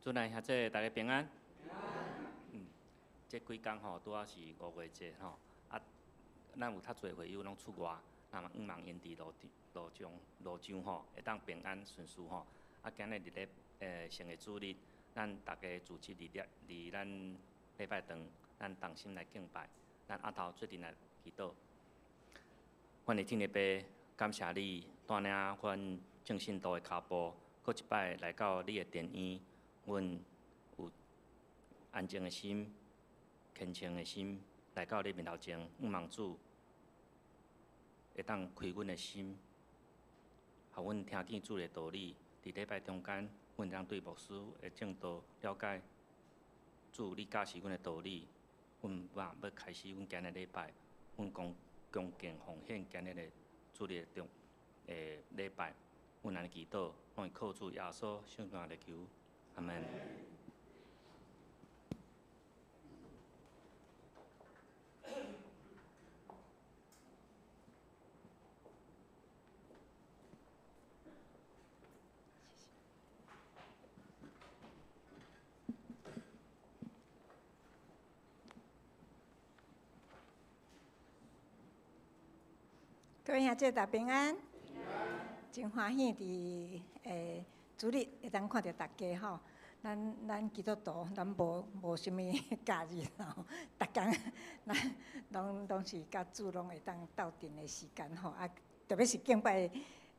主內兄姊，大家平安。這幾工吼，拄仔是五月節吼，啊，咱有較濟會友攏出外，啊嘛向望𪜶佇路路上路上吼，會當平安順遂吼。啊，今日佇咧聖的主日，咱逐家組織佇咧佇咱禮拜堂，咱同心來敬拜，咱阿頭做陣來祈禱。阮的天父爸，感謝你帶領阮眾信徒的跤步，閣一擺來到你的殿院，阮有安靜的心、虔誠的心來到你面頭前，向望主會當開阮的心，予阮聽見主的道理。佇禮拜中間，阮會當對牧師的證道了解主你教示阮的道理。阮嘛欲開始阮今日禮拜，阮恭恭敬奉獻今日的主日中的禮拜。阮按呢祈禱，攏是靠主耶穌聖名來求，阿門。各位兄姊大平安，真歡喜佇主日會當看著大家吼。咱基督徒，咱無啥物假日吼，逐工咱攏是佮主攏會當鬥陣的時間吼。啊，特別是敬拜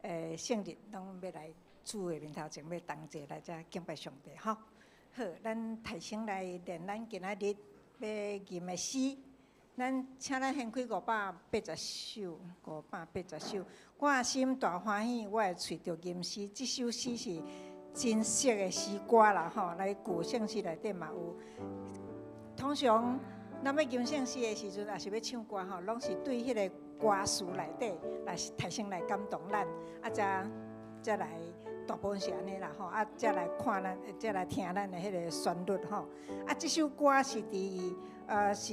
聖日，攏欲來主的面頭前，欲同齊來遮敬拜上帝吼。好，咱提醒來練咱今仔日欲吟的詩。咱請咱掀開580首，580首。我心大歡喜，我的喙著吟詩。這首詩是真熟的詩歌啦，吼！來舊聖詩內底嘛有。通常咱欲吟聖詩的時陣，抑是欲唱歌吼，攏是對彼个歌詞內底來提升來感動咱，啊，才來大部分是按呢啦吼，啊，才來看咱，才來聽咱的彼个旋律吼。啊，這首歌是佇是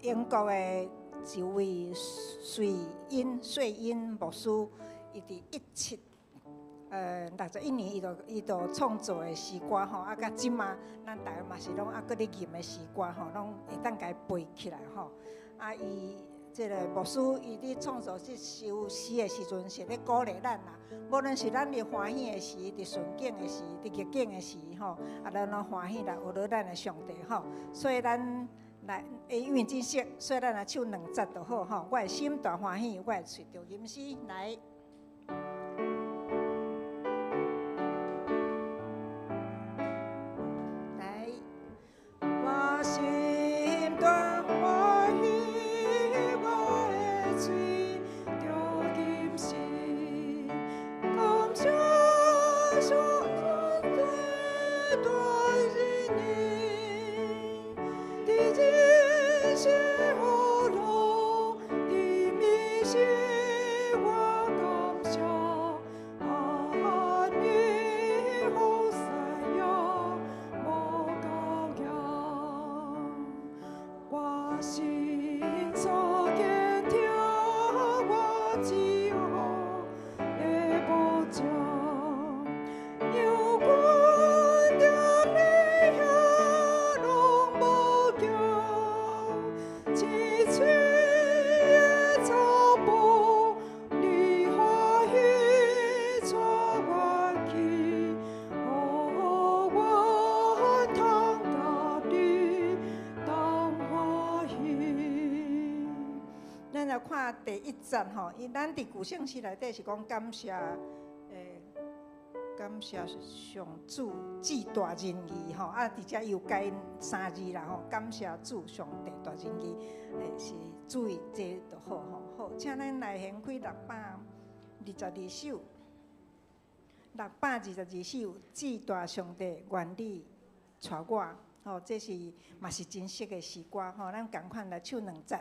英國的一位瑞英牧師，伊佇一七61年，伊就創作的詩歌吼，啊，到這馬咱逐家嘛是攏猶閣咧吟的詩歌吼，攏會當共伊背起來吼。啊，伊這个牧師伊佇創作這首詩的時陣，是咧鼓勵咱啦。無論是咱佇歡喜的時，佇順境的時，佇逆境的時吼，啊，咱攏歡喜來學著咱的上帝吼。所以咱來，因為真熟，所以咱來唱兩節就好吼。我的心大歡喜，我的喙著吟詩來。來，我心大歡喜，我的喙著吟詩，感謝上帝大仁義，佇人生苦路，佇迷時我感謝，阿彌陀佛也無夠強，我心所堅聽，我只好的保障，有阮踮你遐攏無驚，青翠的草埔，你歡喜帶我去，予我通佮你同歡喜。咱來看第一節吼，伊咱佇舊聖詩內底是講感謝，感謝上主至大仁義吼，啊，佇遮又改三字啦吼，感謝主上帝大仁義，是注意這就好吼。好，請咱來掀開622首，622首，至大上帝願你帶我，吼，這是嘛是真熟的詩歌吼，咱仝款來唱兩節。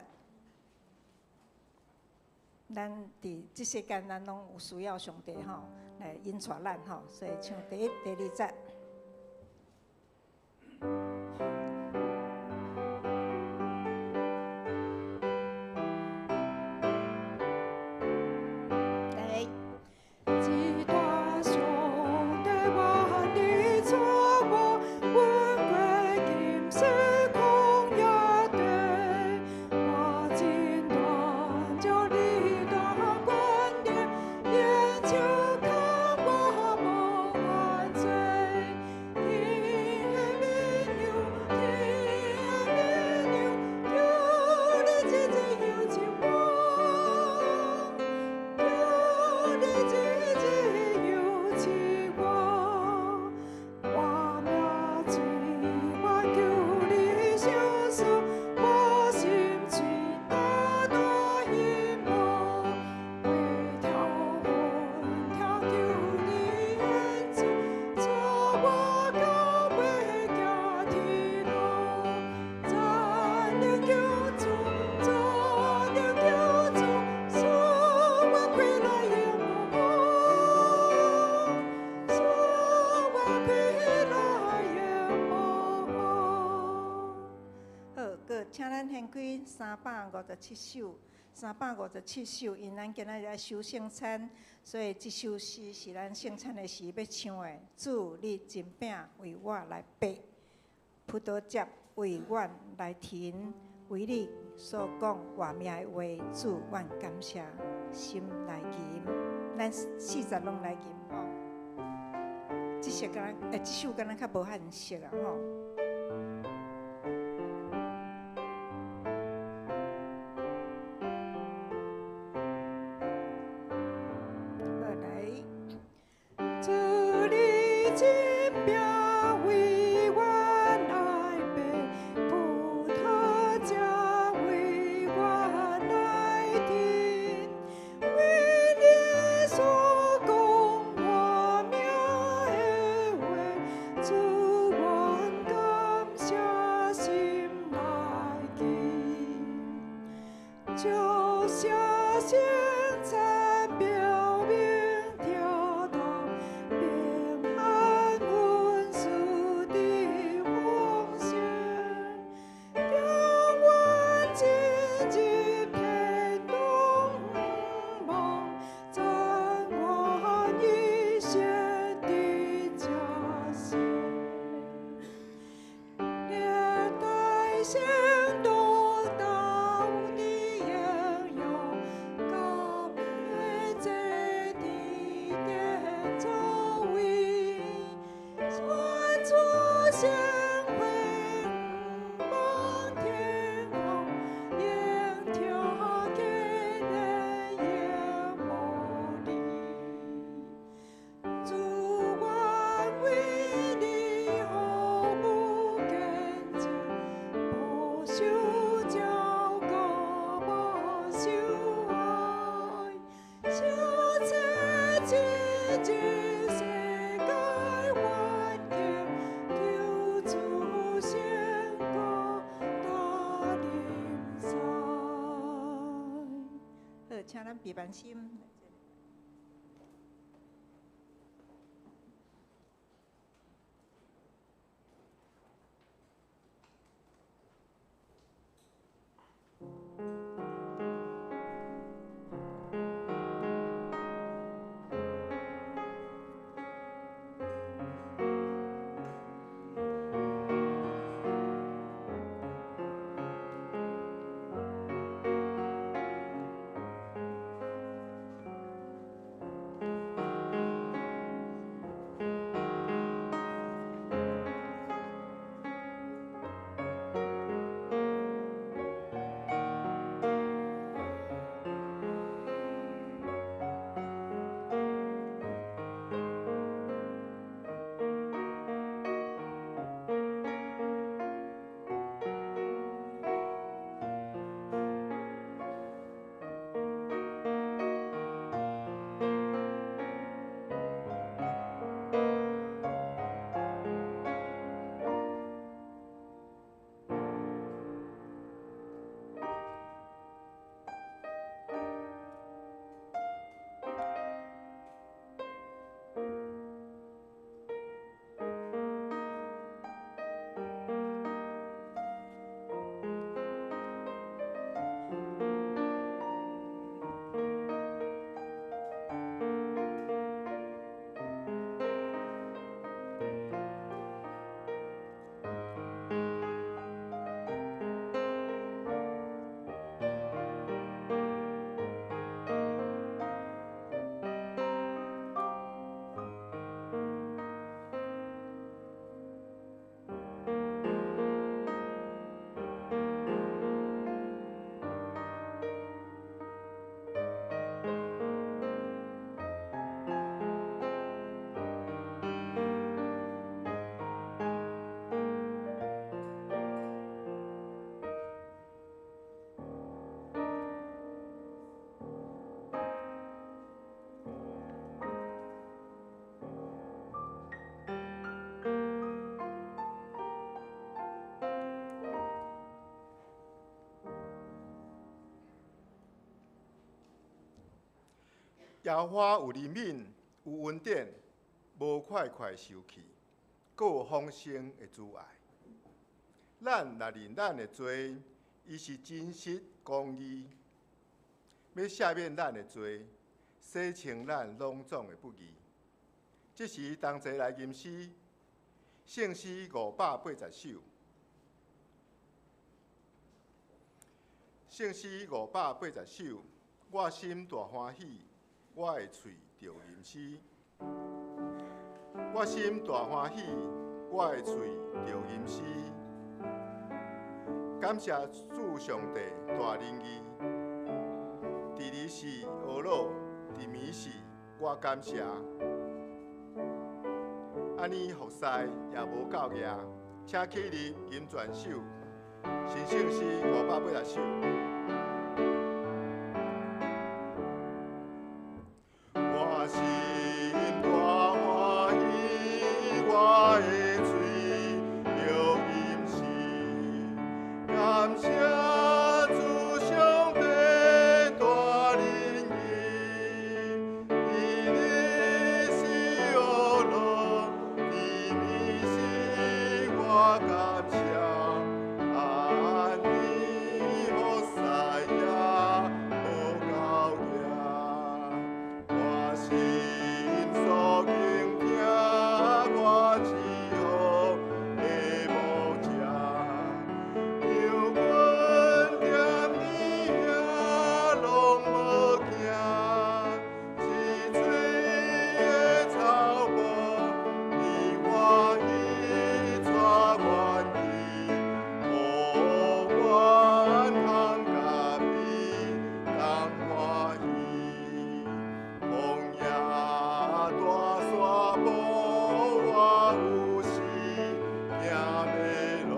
咱佇這世間，咱攏有需要上帝吼來引帶咱吼，所以唱第一、第二節。來，至大上帝願你帶我，我請咱掀開357首，357首，因咱今仔日愛守聖餐，所以這首詩是咱聖餐的時欲唱的。主，你真餅為我來擘，葡萄汁為阮來停，為你所講活命的話，主，阮感謝，心來吟，咱四節攏來吟吼。這首敢若，這首敢若較無遐爾熟啊吼。好，來。主，你真餅為阮來擘，葡萄汁為阮來停，為你所講活命的話，主，阮感謝，心來敬。就像聖餐表明條道，平安恩賜的奉獻，讓阮進入天堂望，展望一線的家鄉。歷代先祖到的榮耀，甲這地點作為，願祖先回望天空，迎聽見的夜幕裡。主，阮為你毫不堅強，無受驕傲，無受愛，小切進入世界環境，求主聖歌大臨在。好，請咱閉目心。耶和華有憐憫，有恩典，無快快生氣，閣有豐盛的慈愛。咱若認咱的罪，伊是真實公義，欲赦免咱的罪，洗清咱攏總的不義。這時同齊來吟詩，聖詩580首。聖詩580首，我心大歡喜，我的喙著吟詩。我心大歡喜，我的喙著吟詩。感謝主上帝大仁義，佇日時呵咾，佇暝時我感謝。按呢服侍也無夠額，請起立吟全首，神聖詩580首。我心大歡喜，我的喙著吟詩，感謝主上帝大仁義，佇日時呵咾，佇暝時我感謝。按呢服侍也無夠額，我心所傾聽，我至好的牧者，讓阮踮你遐攏無驚，是翠的草埔，你歡喜帶阮去，予阮通佮你同歡喜。曠野大山坡，我有時行迷路，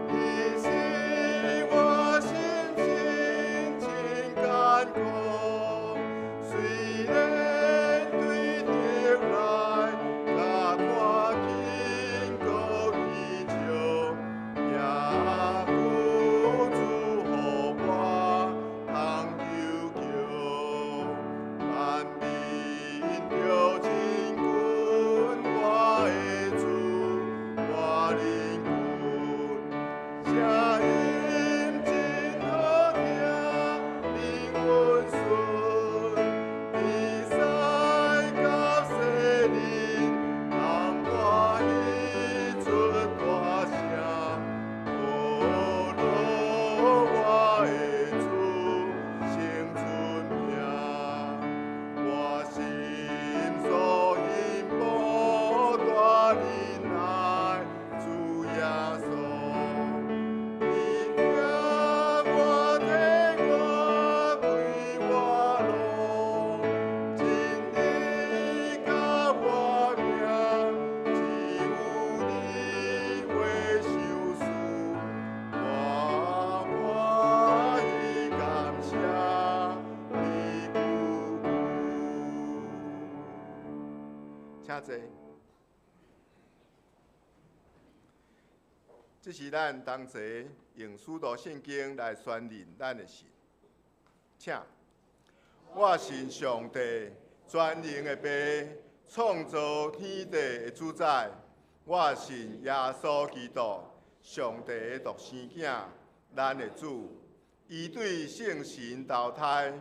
彼時我心情真艱苦，雖然對敵來共看輕閣伊笑，也猶主予我通求救，萬民著親近我的主，我靈魂，聲音真好聽，靈溫順，比賽佮世人同歡喜出大聲，呵咾我的主聖出名，我心所仰慕大仁愛主耶穌，你疼我替我開我路，真理佮活命，只有你話相似，我歡喜感謝你久久。請坐。這是咱同齊用使徒聖經來宣認咱的信。請，我信上帝全能的父，創造天地的主宰。我信耶穌基督，上帝的獨生囝，咱的主。伊對聖神投胎，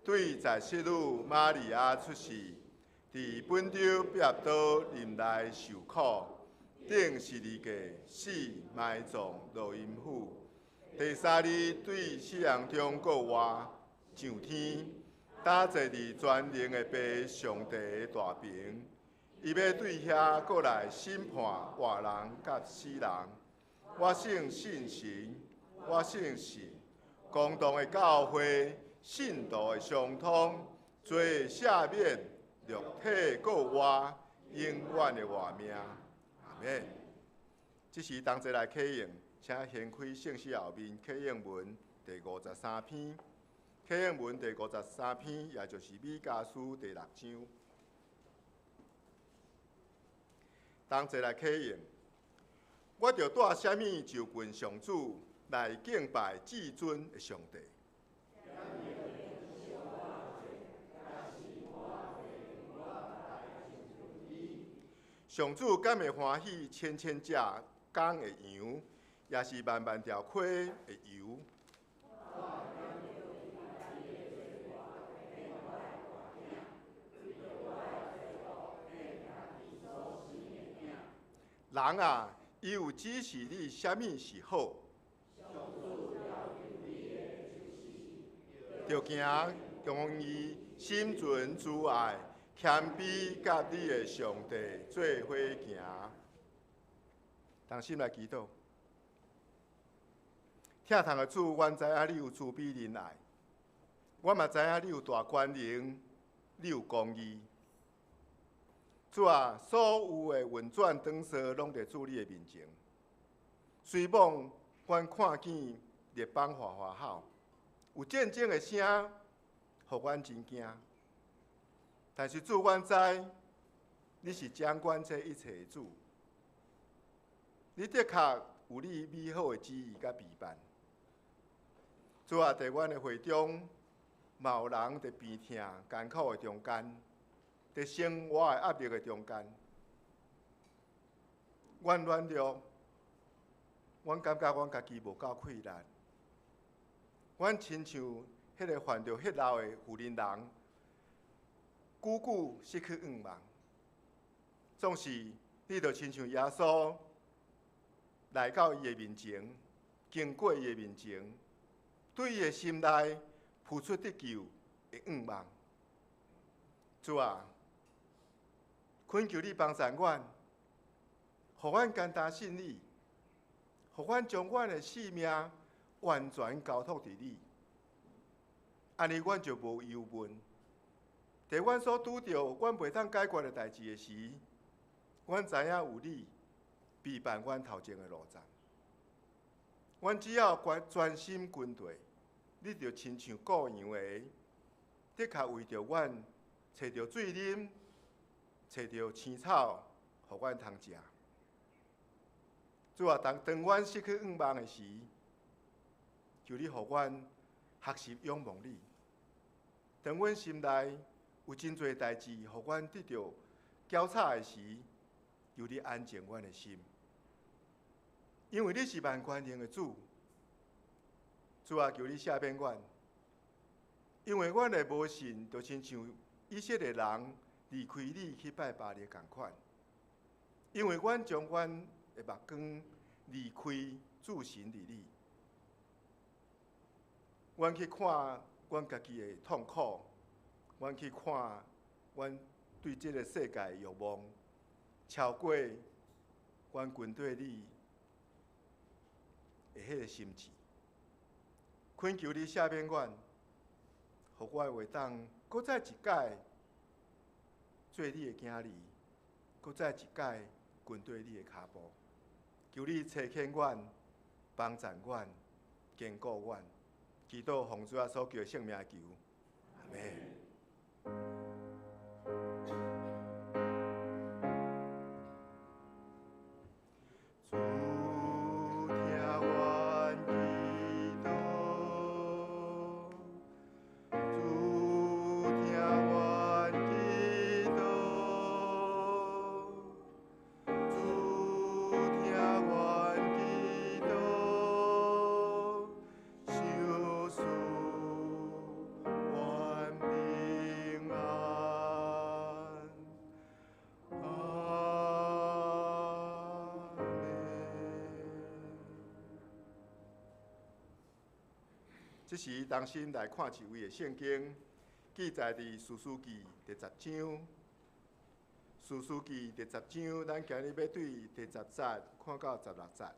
對在聖女瑪利亞出世，佇本丟彼拉多任內受苦，釘十字架死埋葬落陰府。第三日對死人中復活，上天，搭坐佇全能的父上帝的大爿。伊欲對遐閣來審判活人佮死人。我信聖神，我信信公同的教會，信徒的相通，罪的赦免，肉體復活，永遠的活命。阿們。這時同齊來啟應，請掀開聖詩後面啟應文第53篇。啟應文第53篇，也就是彌迦書第6章。同齊來啟應，我著帶啥物就近上主來敬拜至尊的上帝。上主敢會歡喜千千隻公的羊，也是萬萬條溪的油。人啊，伊有指示你啥物是好，著行公義，心存慈愛，謙卑佮你的上帝做伙行。同心來祈禱，疼痛的主，阮知影你有慈悲仁愛，阮嘛知影你有大權能，你有公義。主啊，所有的運轉轉踅，攏佇主你的面前。雖罔阮看見列邦嘩嘩吼，有戰爭的聲，予阮真驚。但是主，阮知你是掌管這一切的主，你的確有你美好的旨意佮備辦。主啊，佇阮的會中，嘛有人佇病痛艱苦的中間，佇生活的壓力的中間，阮軟弱，阮感覺阮家己無夠氣力，阮親像彼个患著血漏的婦人人，久久失去向望。總是你就親像耶穌來到伊的面前，經過伊的面前，對伊的心內浮出得救的向望。主啊，懇求你幫助阮，予阮簡單信你，予阮將阮的性命完全交託佇你，按呢阮就無憂悶。佇阮所拄著阮袂當解決的代誌的時，阮知影有你備辦阮頭前的路站。阮只要專心跟隨，你就親像羔羊的，的確為著阮揣著水啉，揣著青草，予阮通食。主啊，當當阮失去向望的時，求你予阮學習仰望你。當阮心內有真濟代誌，予阮得著攪吵的時，求你安靜阮的心。因為你是萬權能的主，主啊，求你赦免阮。因為阮的無信，就親像以色列人離開你去拜巴力仝款。因為阮將阮的目光離開注神佇你，阮去看阮家己的痛苦，阮去看阮對這个世界的慾望，超過阮跟綴你的彼个心志。懇求你赦免阮，予我會當閣再一擺做你的囝兒，閣再一擺跟綴你的跤步。求你差遣阮，幫助阮，堅固阮。祈禱奉主耶穌基督聖名求，阿們。主聽阮祈禱，主聽阮祈禱，主聽阮祈禱，賞賜阮平安。阿們。這時，同心來看一位的聖經，記載佇士師記第十章。士師記第十章，咱今日欲對第十節看到十六節。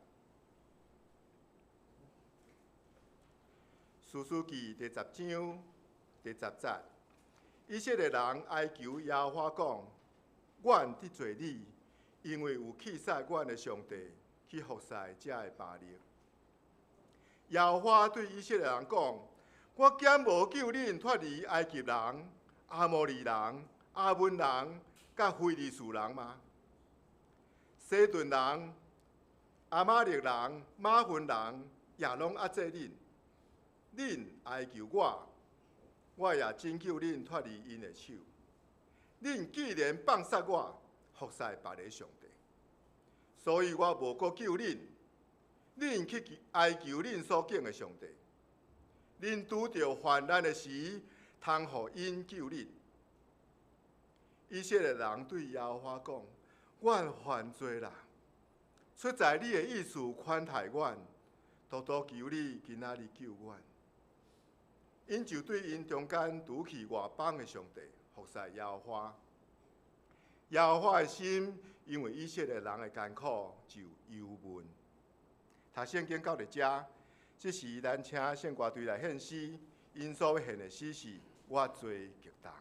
士師記第十章第十節，以色列人哀求耶和華講：阮得罪你，因為有棄殺阮的上帝，去服侍這个巴力。耶和華對以色列人講：我敢無救恁脫離埃及人、亞摩利人、亞捫人、佮非利士人嗎？西頓人、亞瑪力人、瑪分人也攏壓制恁。恁哀求我，我也拯救恁脫離𪜶的手。恁既然放殺我，服侍別个上帝，所以我無閣救恁。恁恁去哀求恁所敬的上帝，恁拄著患難的時，通予𪜶救恁。以色列人對耶和華講：阮犯罪啦，出在你的意思寬待阮，拄拄求你今仔日救阮。𪜶就對𪜶中間除去外邦的上帝，服侍耶和華。耶和華的心因為以色列人的艱苦就憂悶。讀聖經到佇遮，這時咱請聖歌隊來獻詩，𪜶所欲獻的詩是《我罪極重》。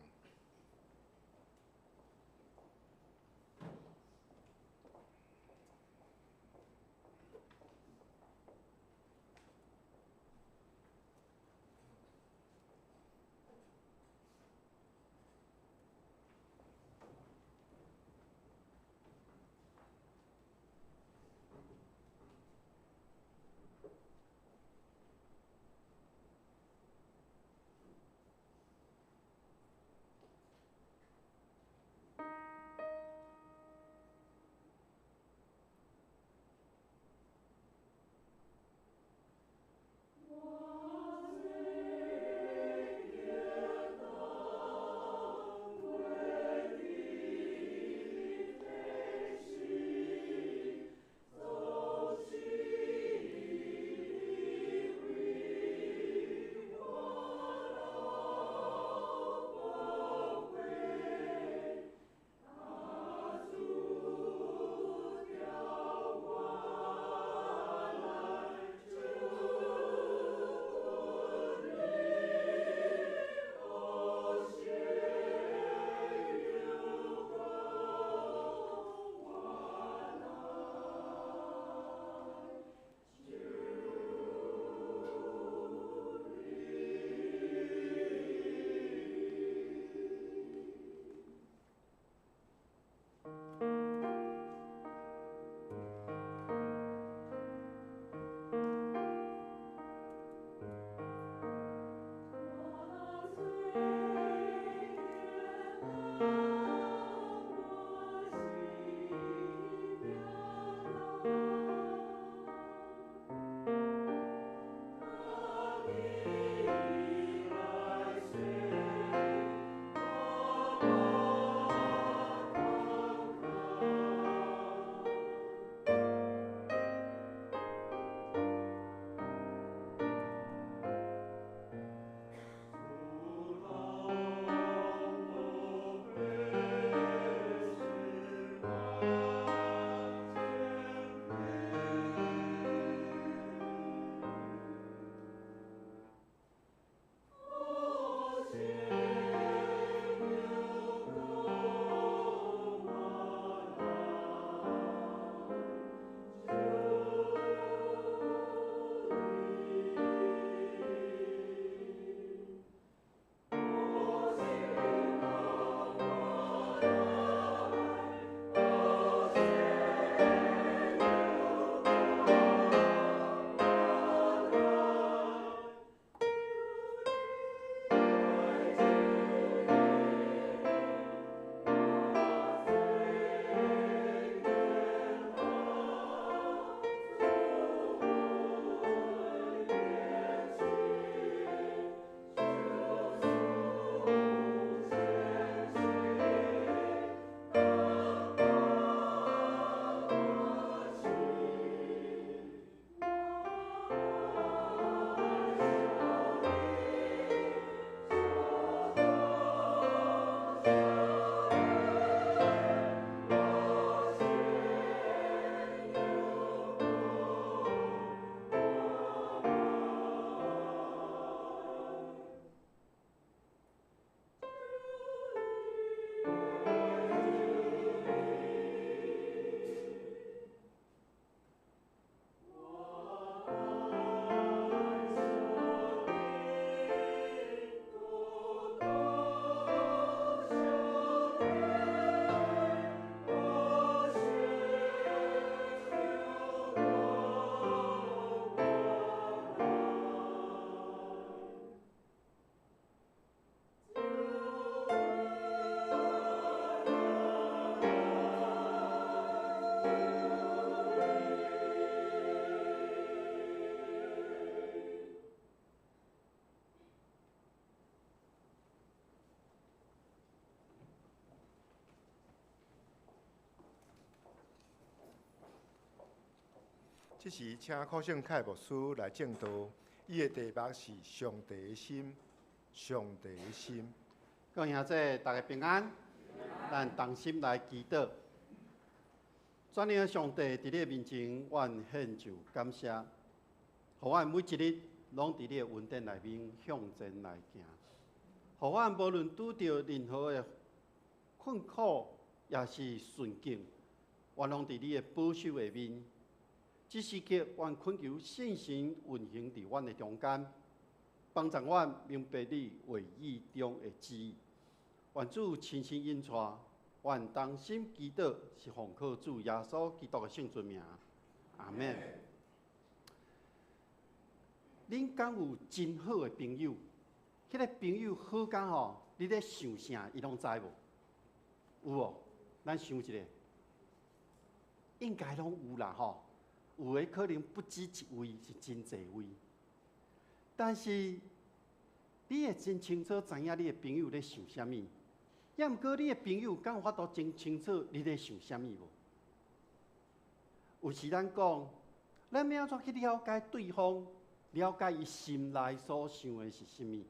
這時請柯勝凱牧師來證道，伊的題目是上帝的心，上帝的心。各位兄弟，大家平安。咱同心來祈禱。全能的上帝，佇你的面前，阮獻上感謝，予阮每一日攏佇你的恩典內面向前來行。予阮無論拄著任何的困苦，抑是順境，阮攏佇你的保守下面。這時刻，阮懇求聖神運行佇阮的中間，幫助阮明白你話語中的旨意。願主親身引帶，阮同心祈禱，是奉靠主耶穌基督的聖尊名。阿們。恁敢有真好的朋友？彼個朋友好甲吼，你咧想啥，伊攏知無？有無？咱想一下，應該攏有啦吼。有的可能不止一位，是真濟位。但是你會真清楚知影你的朋友咧想啥物，抑毋過你的朋友敢有法度真清楚你咧想啥物無？有時咱講，咱欲按怎去了解對方，了解伊心內所想的是啥物？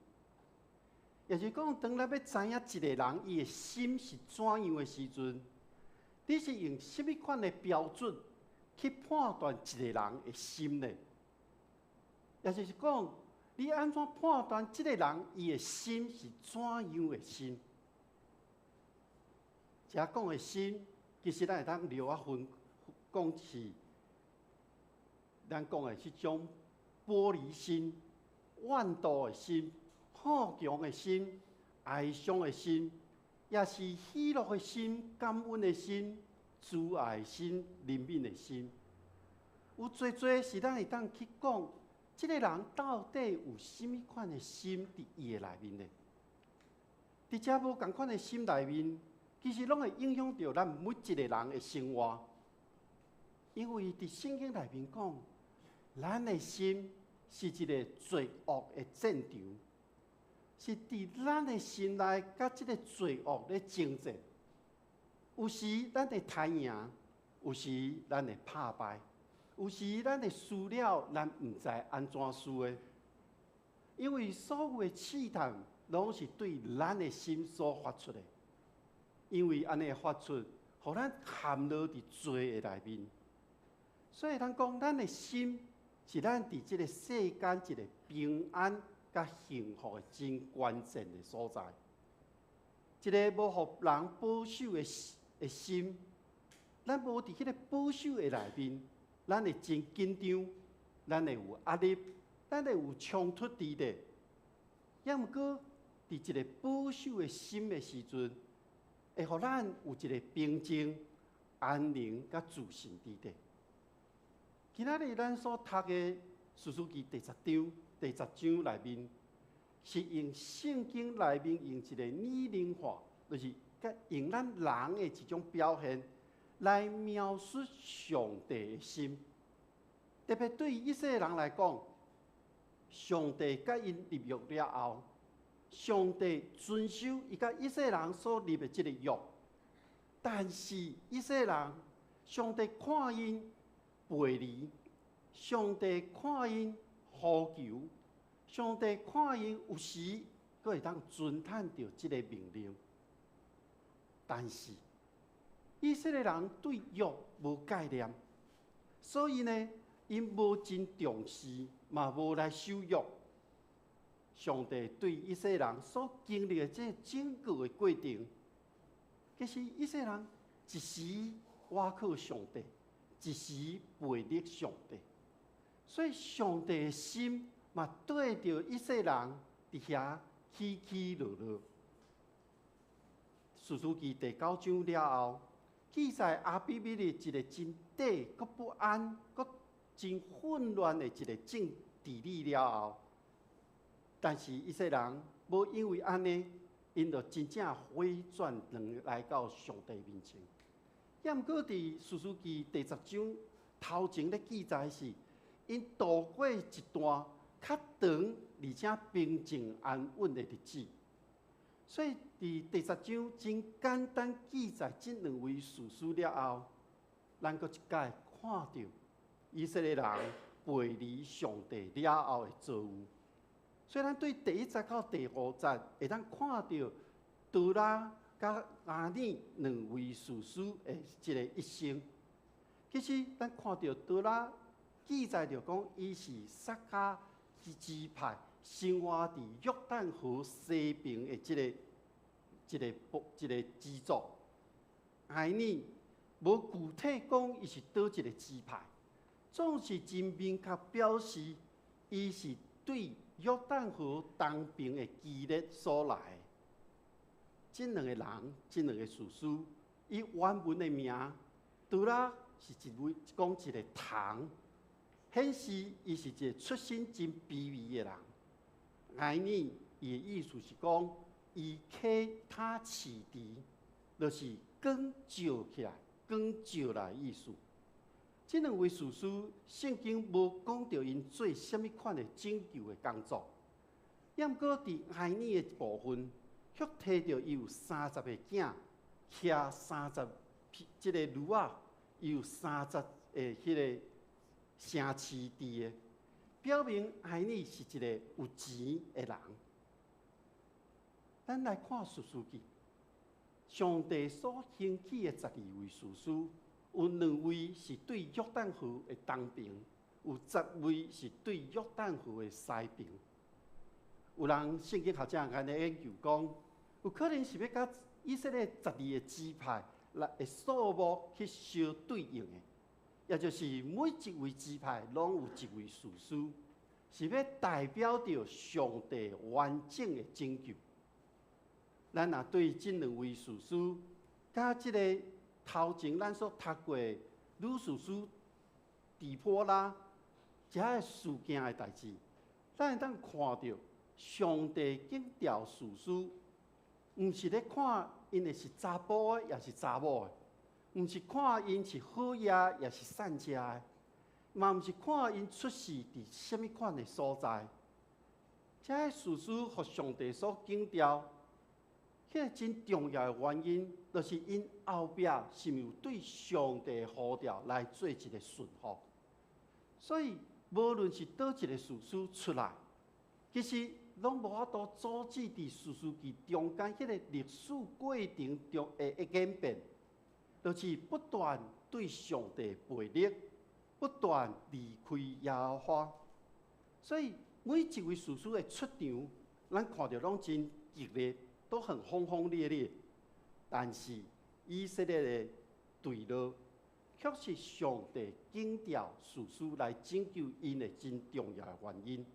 也就是講，當咱欲知影一個人伊的心是怎樣的時陣，你是用啥物款的標準去判斷一個人的心呢？也就是講，你按怎判斷這個人伊的心是怎樣的心？這講的心，其實咱會當量仔分講是，咱講的這種玻璃心、怨妒的心、好強的心、哀傷的心，抑是喜樂的心、感恩的心、慈愛的心、憐憫的心。有濟濟是咱會當去講，這個人到底有啥物款的心佇伊的內面呢？佇這無仝款的心內面，其實攏會影響著咱每一個人的生活。因為佇聖經內面講，咱的心是一個罪惡的戰場，是佇咱的心內佮這個罪惡咧爭戰。有時咱會刣贏，有時咱會拍敗，有時咱會輸了，咱毋知按怎輸的。因為所有的試探，攏是對咱的心所發出的。因為按呢發出，予咱陷落佇罪的內面。所以咱講，咱的心是咱佇這個世間一個平安佮幸福的真關鍵的所在。一個無予人保守的心，咱無佇彼個保守的內面，咱會真緊張，咱會有壓力，咱會有衝突佇咧。抑毋過，佇一個保守的心的時陣，會予咱有一個平靜、安寧佮自信佇咧。今仔日咱所讀的士師記第十章、第十章內面，是用聖經內面用一個擬人化，就是用咱人的一種表現來描述上帝的心。特別對以色列人來講，上帝佮𪜶立約了後，上帝遵守伊佮以色列人所立的這個約，但是以色列人，上帝看𪜶背離，上帝看𪜶呼求，上帝看𪜶有時閣會當遵趁著這個命令，但是以色列人對約無概念，所以呢，𪜶無真重視，嘛無來守約。上帝對以色列人所經歷的這整個的過程，其實以色列人一時倚靠上帝，一時背逆上帝，所以上帝的心嘛對著以色列人佇遐起起落落。士師記第九章了後，記載亞比米勒一個真短、閣不安、閣真混亂的一個政治理了後，但是以色列人無因為按呢，𪜶就真正回轉轉來到上帝面前。抑毋過佇士師記第十章頭前咧記載是，𪜶度過一段較長而且平靜安穩的日子。所以佇第十章真簡單記載這兩位士師了後，咱閣一擺看著以色列人背離上帝了後的遭遇。所以咱對第一節到第五節會當看著多拉佮哀耳兩位士師的這个一生。其實咱看著多拉記載著講，伊是以薩迦支派，生活佇約旦河西爿的這個支族。哀耳無具體講伊是佗一個支派，總是真明確表示伊是對約旦河東爿的基列所來的。這兩個人，這兩個士師，伊原文的名，多拉是一位講一個蟲，顯示伊是一個出身真卑微的人。哀耳伊的意思是講，伊啟他飼池，就是光照起來、光照來意思。這兩位士師，聖經無講著𪜶做啥物款的拯救的工作，抑毋過佇哀耳的部分，卻提著伊有三十個囝，騎三十匹這個驢仔，伊有三十個彼個城市佇的，表明哀耳是一個有錢的人。咱來看士師記，上帝所興起的十二位士師，有兩位是對約旦河的東爿，有十位是對約旦河的西爿。有人聖經學者按呢研究講，有可能是欲佮以色列十二个支派來的數目去相對應的，也就是每一位支派攏有一位士師，是欲代表著上帝完整的拯救。咱若對這兩位士師，佮這个頭前咱所讀過的女士師底波拉這个事件的代誌，咱會當看著上帝揀召士師，毋是咧看𪜶的是查埔的，抑是查某的，毋是看𪜶是好額，抑是散食的，嘛毋是看𪜶出世佇啥物款的所在。這个士師予上帝所揀召，彼個真重要的原因，就是𪜶後壁是毋是有對上帝呼召來做一個順服。所以，無論是佗一個士師出來，其實攏無法度阻止佇士師記中間彼個歷史過程中的演變，就是不斷對上帝背逆，不斷離開耶和華。所以，每一位士師的出場，咱看著攏真激烈，都很轟轟烈烈。但是以色列的墜落，卻是上帝揀召士師來拯救𪜶的真重要的原因。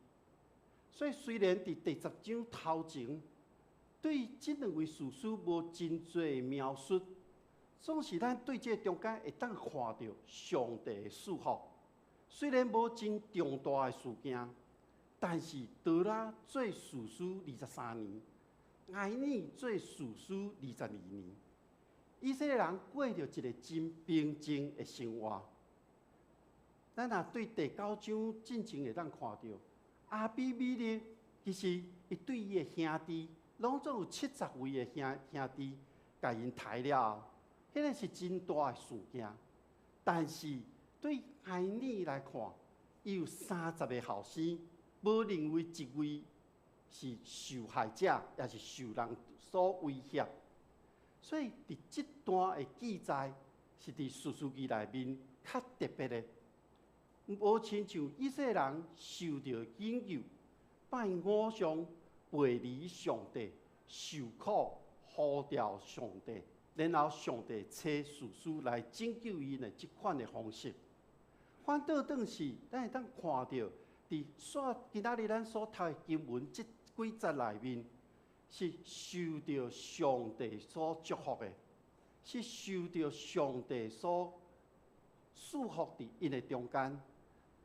所以雖然佇第十章頭前對這兩位士師無真濟描述，總是咱對這中間會當看著上帝的祝福。雖然無真重大的事件，但是多拉做士師23年，哀耳做士師22年，以色列人過著一個真平靜的生活。咱若對第九章進前會當看著，亞比米勒其實伊對伊的兄弟，攏總有70位的兄弟，共𪜶刣了後，彼個是真大的事件。但是對哀耳來看，伊有三十个後生，無認為一位是受害者，抑是受人所威脅。所以佇這段的記載是佇士師記內面較特別的，無親像以色列人受著引誘，拜偶像、背離上帝、受苦、呼召上帝，然後上帝差士師來拯救𪜶的這款的方式。反倒轉是，咱會當看著佇煞今仔日咱所讀的經文這幾節內面，是受著上帝所祝福的，是受著上帝所賜福佇𪜶的中間。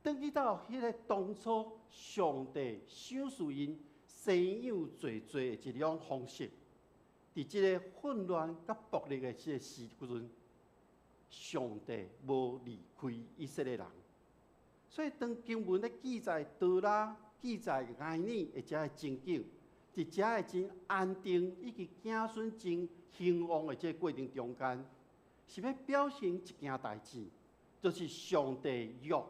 轉去到彼个當初上帝賞賜𪜶生養濟濟的一種方式，佇這个混亂佮暴力的這个時陣，上帝無離開以色列人。所以當經文咧記載多拉記載哀耳的這个情景，佇遮个真安定以及子孫真興旺的這个過程中間，是欲表現一件代誌，就是上帝約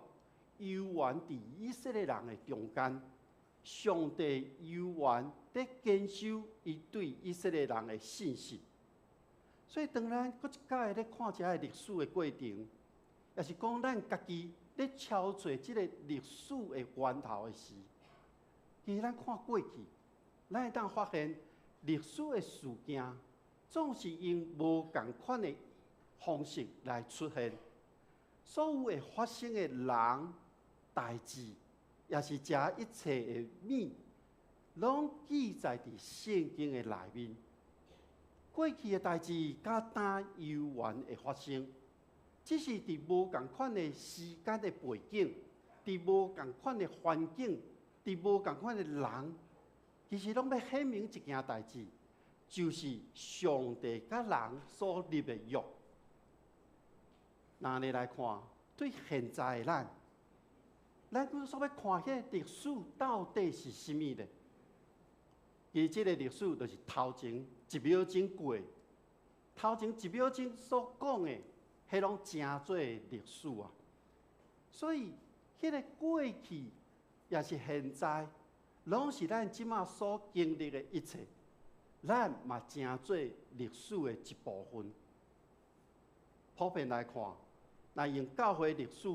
猶原佇以色列人的中間，上帝猶原佇堅守伊對以色列人的信實。所以當咱閣一擺咧看這个歷史的過程，抑是講咱家己咧抄揣這个歷史的源頭的時，其實咱看過去，咱會當發現歷史的事件總是用無仝款的方式來出現。所有會發生的人、代誌，抑是這一切的物，攏記載佇聖經的內面。過去的代誌，佮今猶原會發生，只是佇無仝款的時間的背景，佇無仝款的環境，佇無仝款的人，其實攏欲顯明一件代誌，就是上帝佮人所立的約。若按呢來看，對現在的咱，咱所欲看彼个歷史到底是啥物呢？其實這个歷史就是頭前一秒鐘過，頭前一秒鐘所講的，彼攏成做歷史啊。所以，彼个過去抑是現在，攏是咱這馬所經歷的一切，咱嘛成做歷史的一部分。普遍來看，若用教會歷史，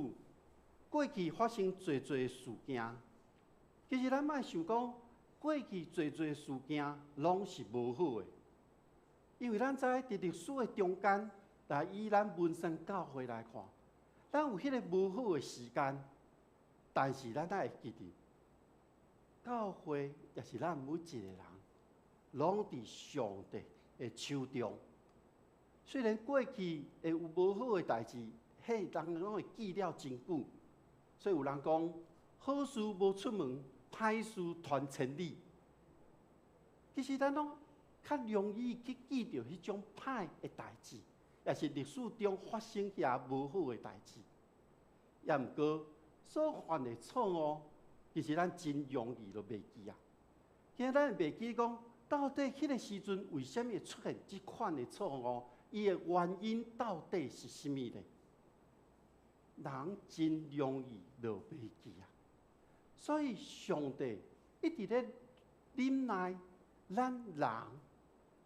過去發生濟濟事件，其實咱莫想講，過去濟濟事件攏是無好的，因為咱知佇歷史的中間，來以咱文山教會來看，咱有彼个無好的時間，但是咱愛會記得，教會抑是咱每一个人，攏佇上帝的手中。雖然過去會有無好的代誌，彼人攏會記了真久，所以有人講，好事無出門，歹事傳千里。其實咱攏較容易去記著彼種歹的代誌，抑是歷史中發生遐無好的代誌。抑毋過所犯的錯誤，其實咱真容易就袂記啊。今仔咱袂記講，到底彼个時陣為啥物會出現這款的錯誤？伊的原因到底是啥物呢？人真容易就袂記啊。所以上帝一直咧忍耐咱人，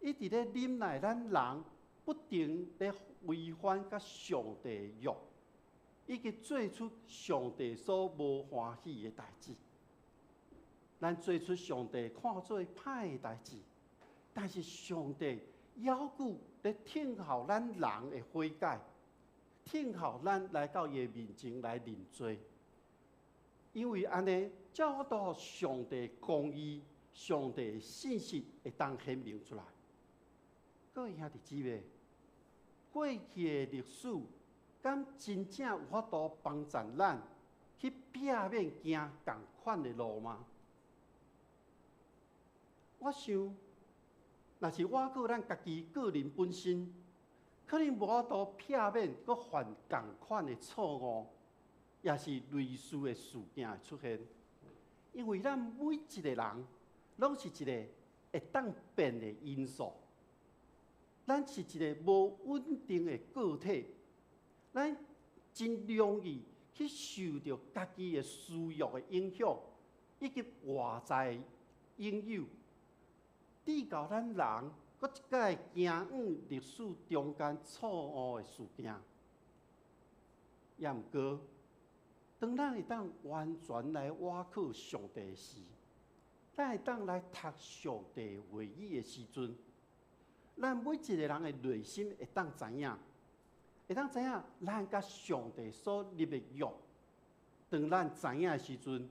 一直咧忍耐咱人，不停咧違反佮上帝的約，以及做出上帝所無歡喜的代誌。咱做出上帝看做歹的代誌，但是上帝猶閣咧等候咱人的悔改，等候咱來到伊的面前來認罪。因為按呢，才有法度上帝公義、上帝的信實會當顯明出來。各位兄弟姊妹，過去的歷史，敢真正有法度幫助咱去避免行仝款的路嗎？我想，若是我閣咱家己個人本身，可能無法度避免閣犯仝款的錯誤，抑是類似的事件會出現。因為咱每一個人，攏是一個會當變的因素。咱是一個無穩定的個體，咱真容易去受著家己的私欲的影響，以及外在的影響，致到咱人閣一擺行往歷史中間錯誤的事件。抑毋過，當咱會當完全來倚靠上帝時，咱會當來讀上帝話語的時陣，咱每一個人的內心會當知影，會當知影咱佮上帝所立的約。當咱知影的時陣，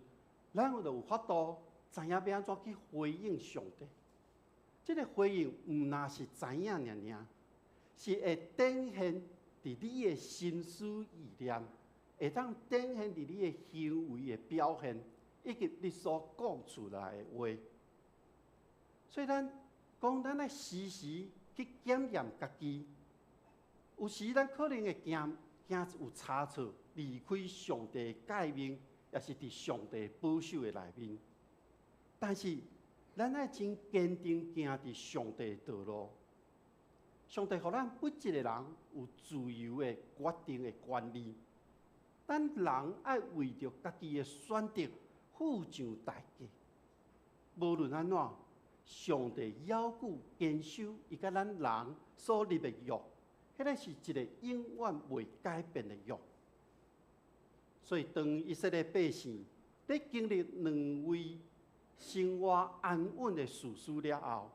咱就有法度知影欲按怎去回應上帝。這个回應毋但是知影爾爾，是會展現佇你的心思意念，會當展現佇你的行為的表現，以及你所講出來的話。所以咱講，咱愛時時去檢驗家己，有時咱可能會驚驚有差錯，離開上帝的誡命，抑是佇上帝保守的內面。但是，咱愛真堅定行佇上帝的道路。上帝予咱每一個人有自由的決定的權利。咱人愛為著家己的選擇付上代價。無論按怎，上帝猶閣堅守伊佮咱人所立的約，彼个是一個永遠袂改變的約。所以，當以色列百姓咧經歷兩位生活安穩的士師了後，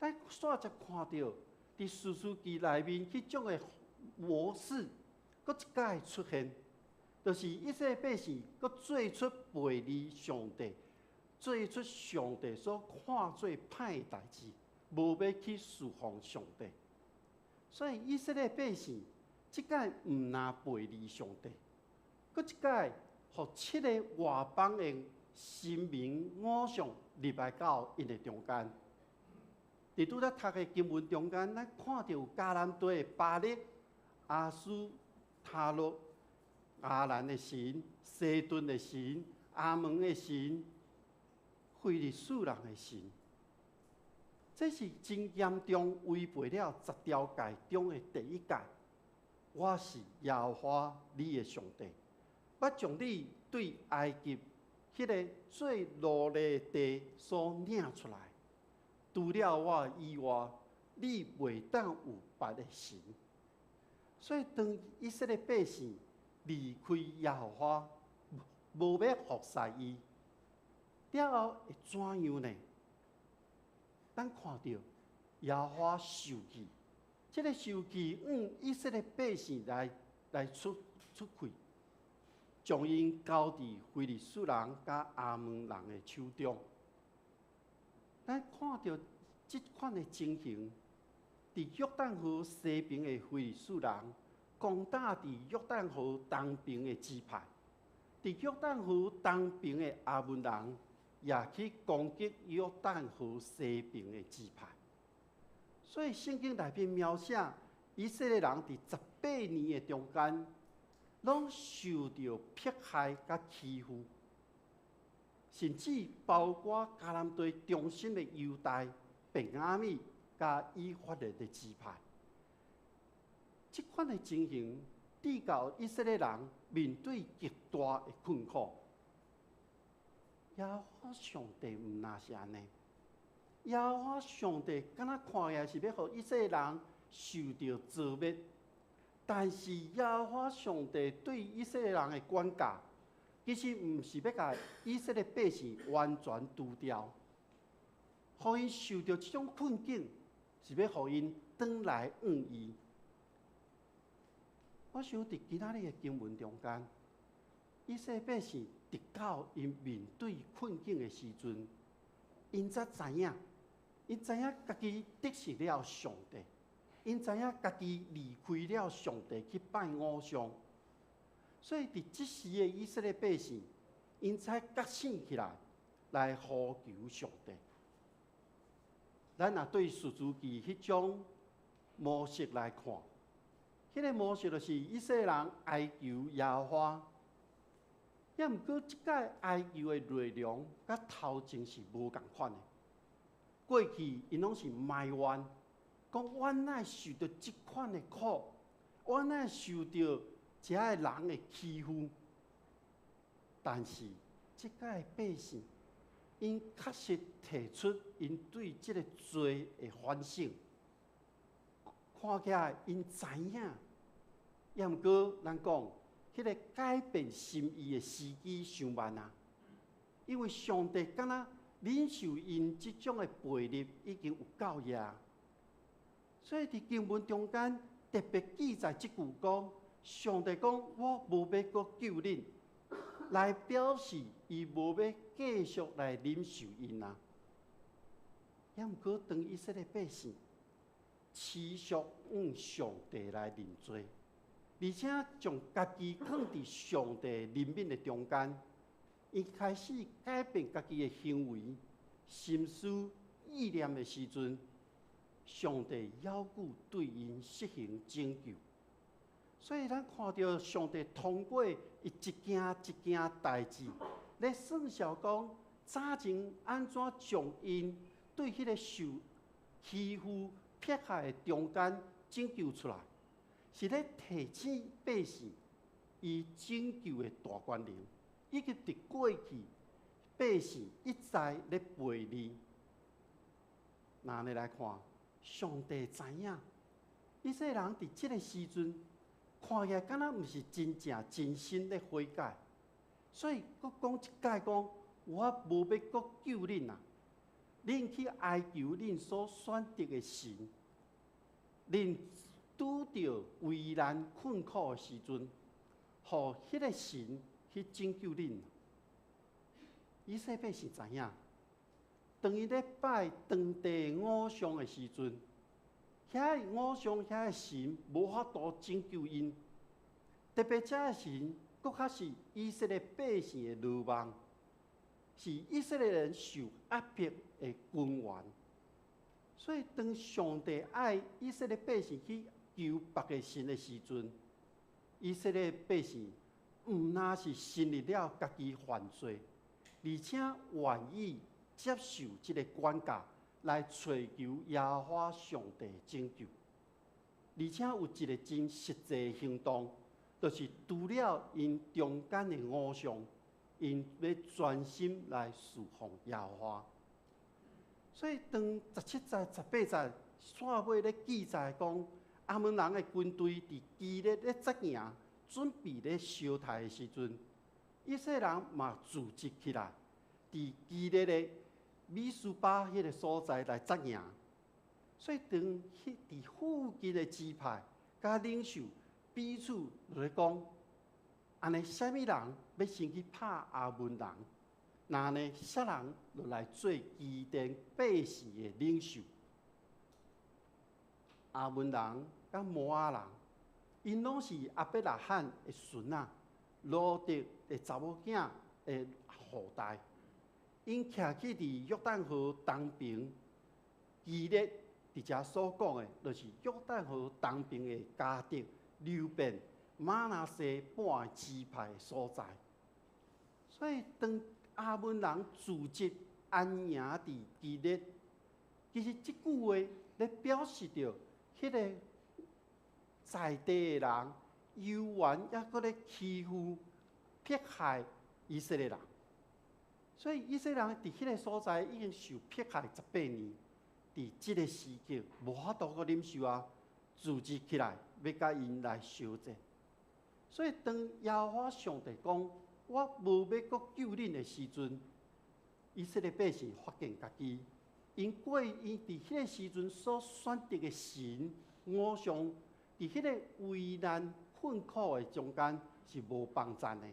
咱煞才看著佇士師記內面彼種的模式，閣一擺出現，就是以色列百姓閣做出背離上帝，做出上帝所看做歹的代誌，無欲去侍奉上帝。所以以色列百姓這擺毋但背離上帝，閣一擺予七个外邦的神明偶像入來到𪜶的中間。佇拄才讀的經文中間，咱看著有迦南地的巴力、亞斯他錄、亞蘭的神、西頓的神、亞捫的神、非利士人的神。這是真嚴重違背了十條誡中的第一誡。我是耶和華你的上帝，我將你對埃及彼个做奴隸的地所領出來。除了我以外，你袂當有別的神。所以當以色列百姓離開耶和華，無欲服侍伊，了後會怎樣呢？咱看著耶和華受氣，這个受氣向以色列百姓來出氣，將𪜶交佇非利士人佮亞捫人的手中。咱看著這款的情形，佇約旦河西爿的非利士人攻打佇約旦河東爿的支派，佇約旦河東爿的亞捫人也去攻擊約旦河西爿的支派。所以聖經內面描寫以色列人佇18年的中間，攏受著迫害佮欺負，甚至包括迦南地中心的猶大、便雅憫佮以法蓮的支派。這款的情形，致到以色列人面對極大的困苦。耶和華上帝毋若是按呢，耶和華上帝敢若看起來是欲予以色列人受著災滅，但是耶和華上帝對以色列人的管教，其實毋是欲共以色列百姓完全除掉，予𪜶受著這種困境，是欲予𪜶轉來向伊。我想佇今仔日的經文中間，以色列百姓直到𪜶面對困境的時陣，𪜶才知影，𪜶知影家己得失了上帝，𪜶知影家己離開了上帝去拜偶像，所以佇這時的以色列百姓，𪜶才覺醒起來，來呼求上帝。咱若對士師記彼種模式來看，彼个模式就是以色列人哀求耶和華，抑毋過這擺哀求的內容佮頭前是無仝款的。過去𪜶攏是埋怨，講我哪會受著這款的苦，我哪會受著遮的人的欺負。但是這擺百姓，𪜶確實提出𪜶對這个罪的反省，看起來𪜶知影，抑毋過咱講，彼个改變心意的時機傷慢啊！因為上帝敢若忍受𪜶這種的背逆已經有夠矣，所以佇經文中間特別記載這句講：上帝講我無欲閣救恁，來表示伊無欲繼續來忍受𪜶啊。抑毋過當以色列百姓持續向上帝來認罪，而且將家己囥佇上帝憐憫的中間，𪜶開始改變家己的行為、心思、意念的時陣，上帝猶閣對𪜶實行拯救。所以咱看著上帝通過伊一件一件代誌，咧算數講早前按怎將𪜶對彼个受欺負、迫害的中間拯救出來，是咧提醒百姓，伊拯救的大權能，以及佇過去百姓一再咧背離。若按呢來看，上帝知影，以色列人佇這个時陣看起來敢若毋是真正真心咧悔改，所以閣講一擺講，我無欲閣救恁啊！恁去哀求恁所選擇的神，恁拄著危難困苦的時陣，予彼个神去拯救恁。以色列百姓知影，當伊咧拜當地偶像的時陣，遐个偶像、遐个神無法度拯救𪜶。特別這个神，閣較是以色列百姓的羅網，是以色列人受壓迫的根源。所以，當上帝愛以色列百姓去求別个神的時陣，以色列百姓毋但是承認了家己犯罪，而且願意接受這个管教，來揣求耶和華上帝拯救。而且有一个真實際行動，就是除了𪜶中間的偶像，𪜶欲專心來侍奉耶和華。所以，當17節、18節煞尾咧記載講，亞捫人的軍隊佇基列咧紮營，準備咧相刣的時陣，以色列人嘛組織起來，佇基列的米斯巴彼个所在來紮營。所以，當彼佇附近的支派佮領袖彼此咧講，按呢啥物人欲先去拍亞捫人？若按呢，啥人就來做基甸百姓的領袖？亞捫人佮摩押人，𪜶攏是亞伯拉罕的孫仔，羅得的查某囝的後代。𪜶徛去佇約旦河東爿，基列佇遮所講的，就是約旦河東爿的迦得、流便、瑪拿西半个支派的所在。所以當亞捫人組織安營佇基列，其實這句話咧表示著，彼个在地的人猶原猶閣咧欺負、迫害以色列人。所以以色列人佇彼个所在已經受迫害十八年，佇這个時刻無法度閣忍受啊，組織起來欲佮𪜶來相戰。所以當耶和華上帝講我無欲閣救恁的時陣，以色列百姓發現家己，𪜶過去佇彼个時陣所選擇的神偶像，佇彼个危難困苦的中間是無幫贊的，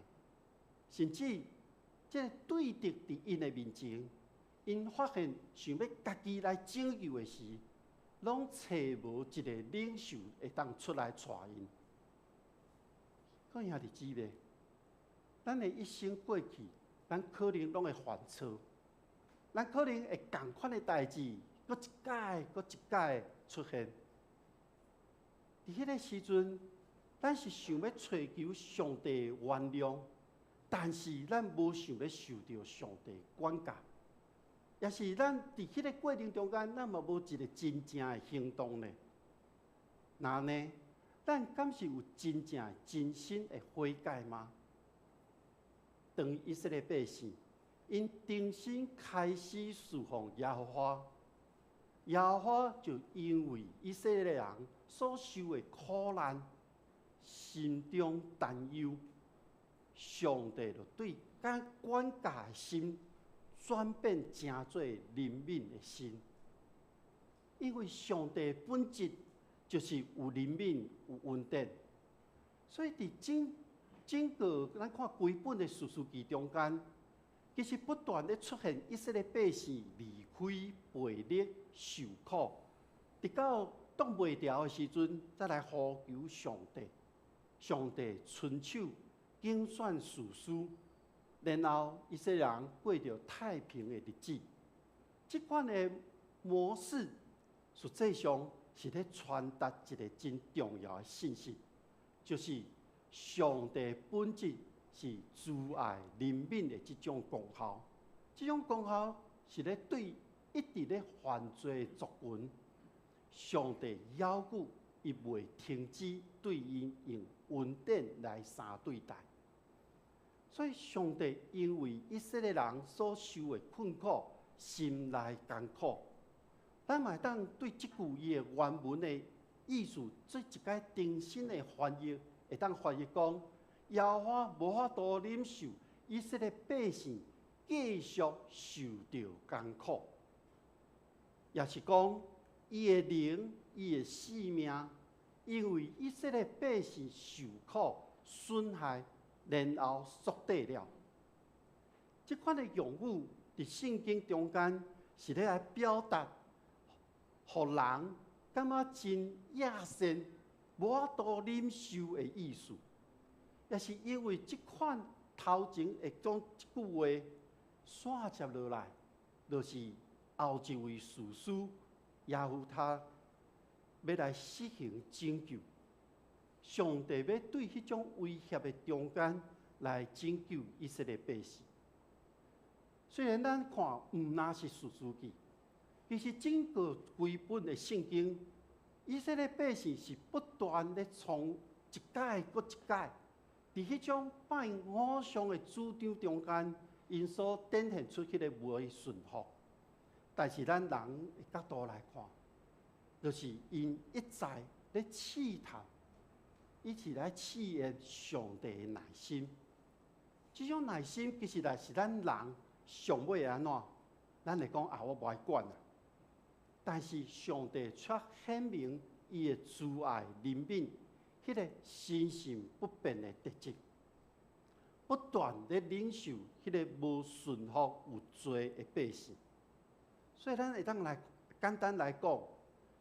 甚至這个對敵佇𪜶的面前，𪜶發現想欲家己來拯救的時，攏揣無一个領袖會當出來帶𪜶。各位兄弟姊妹，咱的一生過去，咱可能攏會犯錯，咱可能會仝款的代誌，閣一擺閣一擺出現。佇彼个時陣，咱是想欲揣求上帝原諒，但是咱無想欲受著上帝管教，也是咱佇彼个過程中間，咱嘛無一个真正的行動呢。若按呢，咱敢是有真正真心的悔改嗎？當以色列百姓𪜶重新開始侍奉耶和華，耶和華就因為以色列人所受的苦難，心中擔憂，上帝就對佮管教的心轉變成做憐憫的心，因為上帝本質就是有憐憫、有恩典，所以佇整整個咱看規本的士師記中間，其實不斷咧出現以色列百姓離開背逆受苦，直到擋袂牢的時陣，才來呼求上帝。上帝伸手揀選士師，然後以色列人過著太平的日子。這款的模式，實際上是咧傳達一个真重要的信息，就是上帝本質是慈愛憐憫的這種功效。這種功效是咧對一直咧犯罪的族群，上帝猶閣伊袂停止對𪜶用恩典來相對待。所以上帝因為以色列人所受的困苦，心內艱苦。咱嘛會當對這句伊的原文的意思做一擺重新的翻譯，會當翻譯講：耶和華無法度忍受以色列百姓繼續受著艱苦，也是講伊的靈、伊的性命，因為以色列百姓受苦損害，然後縮短了。這款的用語佇聖經中間是咧來表達，予人感覺真厭善、無法度忍受的意思，也是因為這款頭前會講這句話，煞接落來，就是後一位士師耶夫他欲來實行拯救，上帝欲對彼種威脅的中間來拯救以色列百姓。雖然咱看毋但是士師記，其實整個規本的聖經，以色列百姓是不斷咧創一改閣一改，佇彼種拜偶像的主張中間，𪜶所展現出彼个袂順服。但是咱人的角度來看，就是𪜶一再咧試探，一直來試驗上帝的耐心。這種耐心其實也是咱人上尾按怎？咱會講啊，我無愛管啊。但是上帝卻顯明伊的慈愛憐憫，彼個神聖不變的特質，不斷咧忍受彼個無順服有罪的百姓。所以咱會當來簡單來講，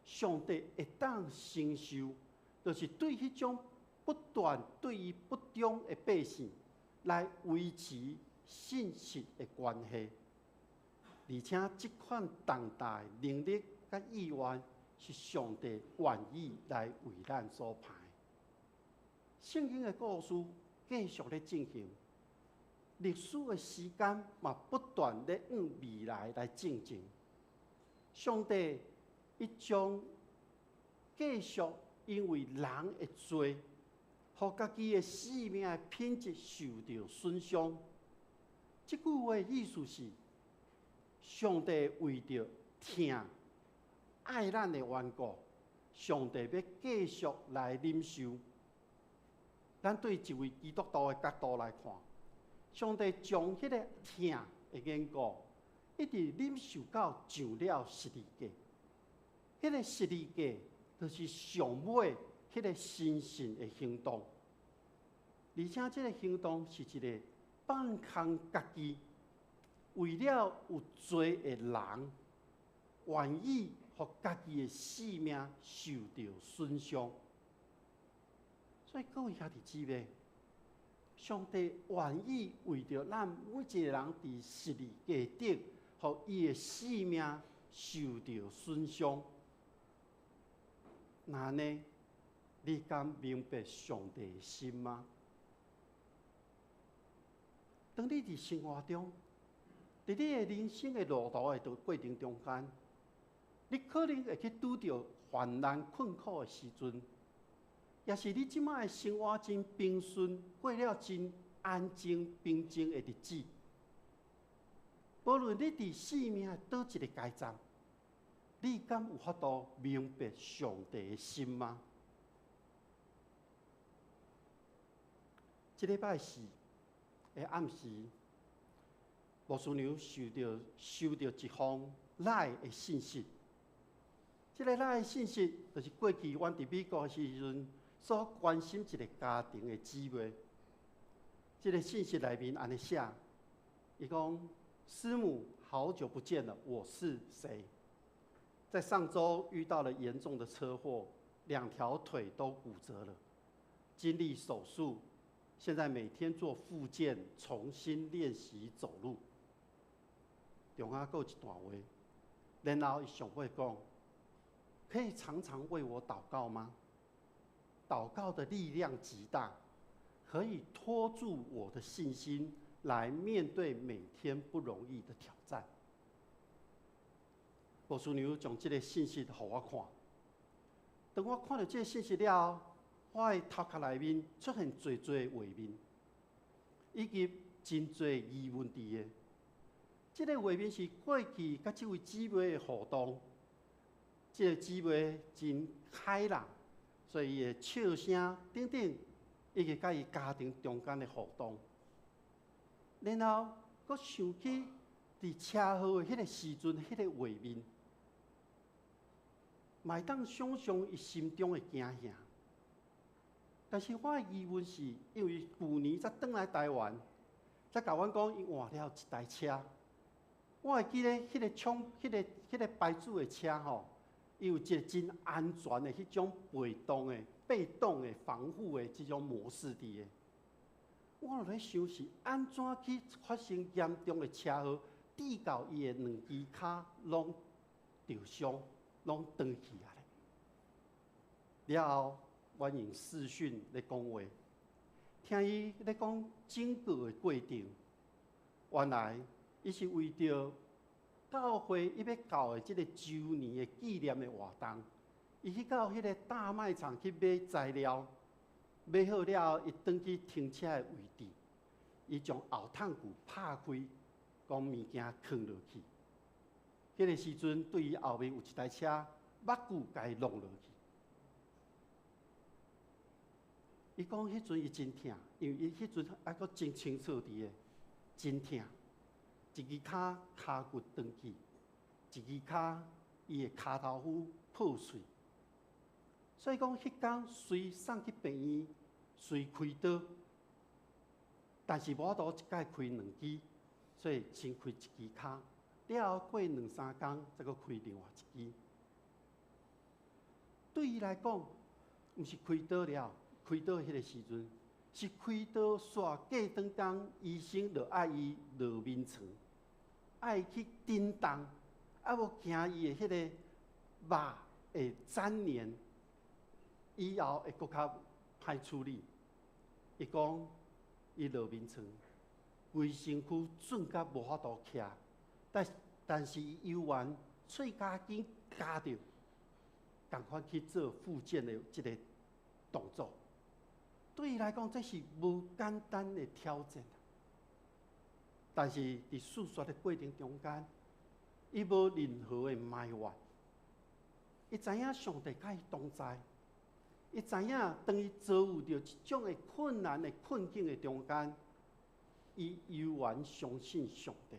上帝會當承受，就是對彼種不斷對伊不忠的百姓來維持信實的關係，而且這款重大的能力佮意願是上帝願意來為咱所派。聖經的故事繼續咧進行，歷史的時間嘛不斷咧向未來來進前。上帝伊將繼續因為人的罪，予家己的性命的品質受著損傷。這句話意思是，上帝為著疼愛咱的緣故，上帝欲繼續來忍受。咱對一位基督徒的角度來看，上帝將彼個疼的緣故，一直忍受到上了十字架。彼個十字架就是上尾彼個神聖的行動，而且這個行動是一個放空家己，為了有罪的人，願意予家己的性命受著損傷。所以各位兄弟姊妹，上帝願意為著咱每一個人佇十字架頂，予伊的性命受著損傷。那按呢，你敢明白上帝的心嗎？當你佇生活中，佇你的人生的路途的過程中間，你可能會去拄著患難困苦的時陣，也是你這擺的生活真平順，過了真安靜平靜的日子。無論你佇生命的佗一个階層，你敢有法度明白上帝的心嗎？這禮拜四的暗時，牧師娘收著一封 LINE 的信息。這个 LINE 的信息，就是過去阮佇美國的時陣所關心一个家庭的姊妹。這个信息內面按呢寫，伊講：師母，好久不見了，我是誰？在上週遇到了嚴重的車禍，兩條腿都骨折了，經歷手術，現在每天做復健，重新練習走路。中間閣有一段話，然後伊上尾講：可以常常為我禱告嗎？禱告的力量極大，可以托住我的信心，來面對每天不容易的挑戰。牧師娘將這个信息予我看，當我看著這个信息了後，我的頭殼內面出現濟濟畫面，以及真濟疑問佇个。這个畫面是過去佮這位姊妹的互動。這个姊妹真開朗，所以伊會笑聲等等，以及佮伊家庭中間的互動。然後，閣想起佇車禍的彼个時陣，彼个畫面，嘛會當想像伊心中的驚嚇。但是我的疑問是，因為舊年才轉來台灣，才共阮講伊換了一台車。我會記得彼个廠、彼个牌子的車吼，伊有一个真安全的彼種被動的防護的這種模式佇个。我就咧想是按怎去發生嚴重的車禍，致到伊的兩支跤攏著傷，攏斷去啊咧。了後，阮用視訊咧講話，聽伊咧講整個的過程，原來伊是為著教會伊欲搞的這个週年的紀念的活動，伊去到彼个大賣場去買材料，買好了後，伊轉去停車的位置，伊將後窗具拍開，將物件囥落去。彼个時陣，對伊後面有一台車，目久共伊挏落去。伊講彼陣伊真疼，因為伊彼陣猶閣真清楚佇个，真疼。一支跤跤骨斷去，一支跤伊的跤頭骨破碎。所以講，彼工雖送去病院，雖開刀，但是無法度一擺開兩支，所以先開一支跤，了後過兩三工，才閣開另外一支。對伊來講，毋是開刀了，開刀彼个時陣，是開刀煞過轉工，醫生就愛伊落眠床，愛去振動，啊無驚伊的彼个肉會粘連，以後會閣較歹處理。伊講，伊落眠床，規身軀震甲無法度徛，但是伊猶原喙咬緊咬著，仝款去做復健的這个動作。對伊來講，這是無簡單的挑戰。但是佇訴說的過程中間，伊無任何的埋怨。伊知影上帝佮伊同在，伊知影當伊遭遇著這種的困難的困境的中間，伊猶原相信上帝。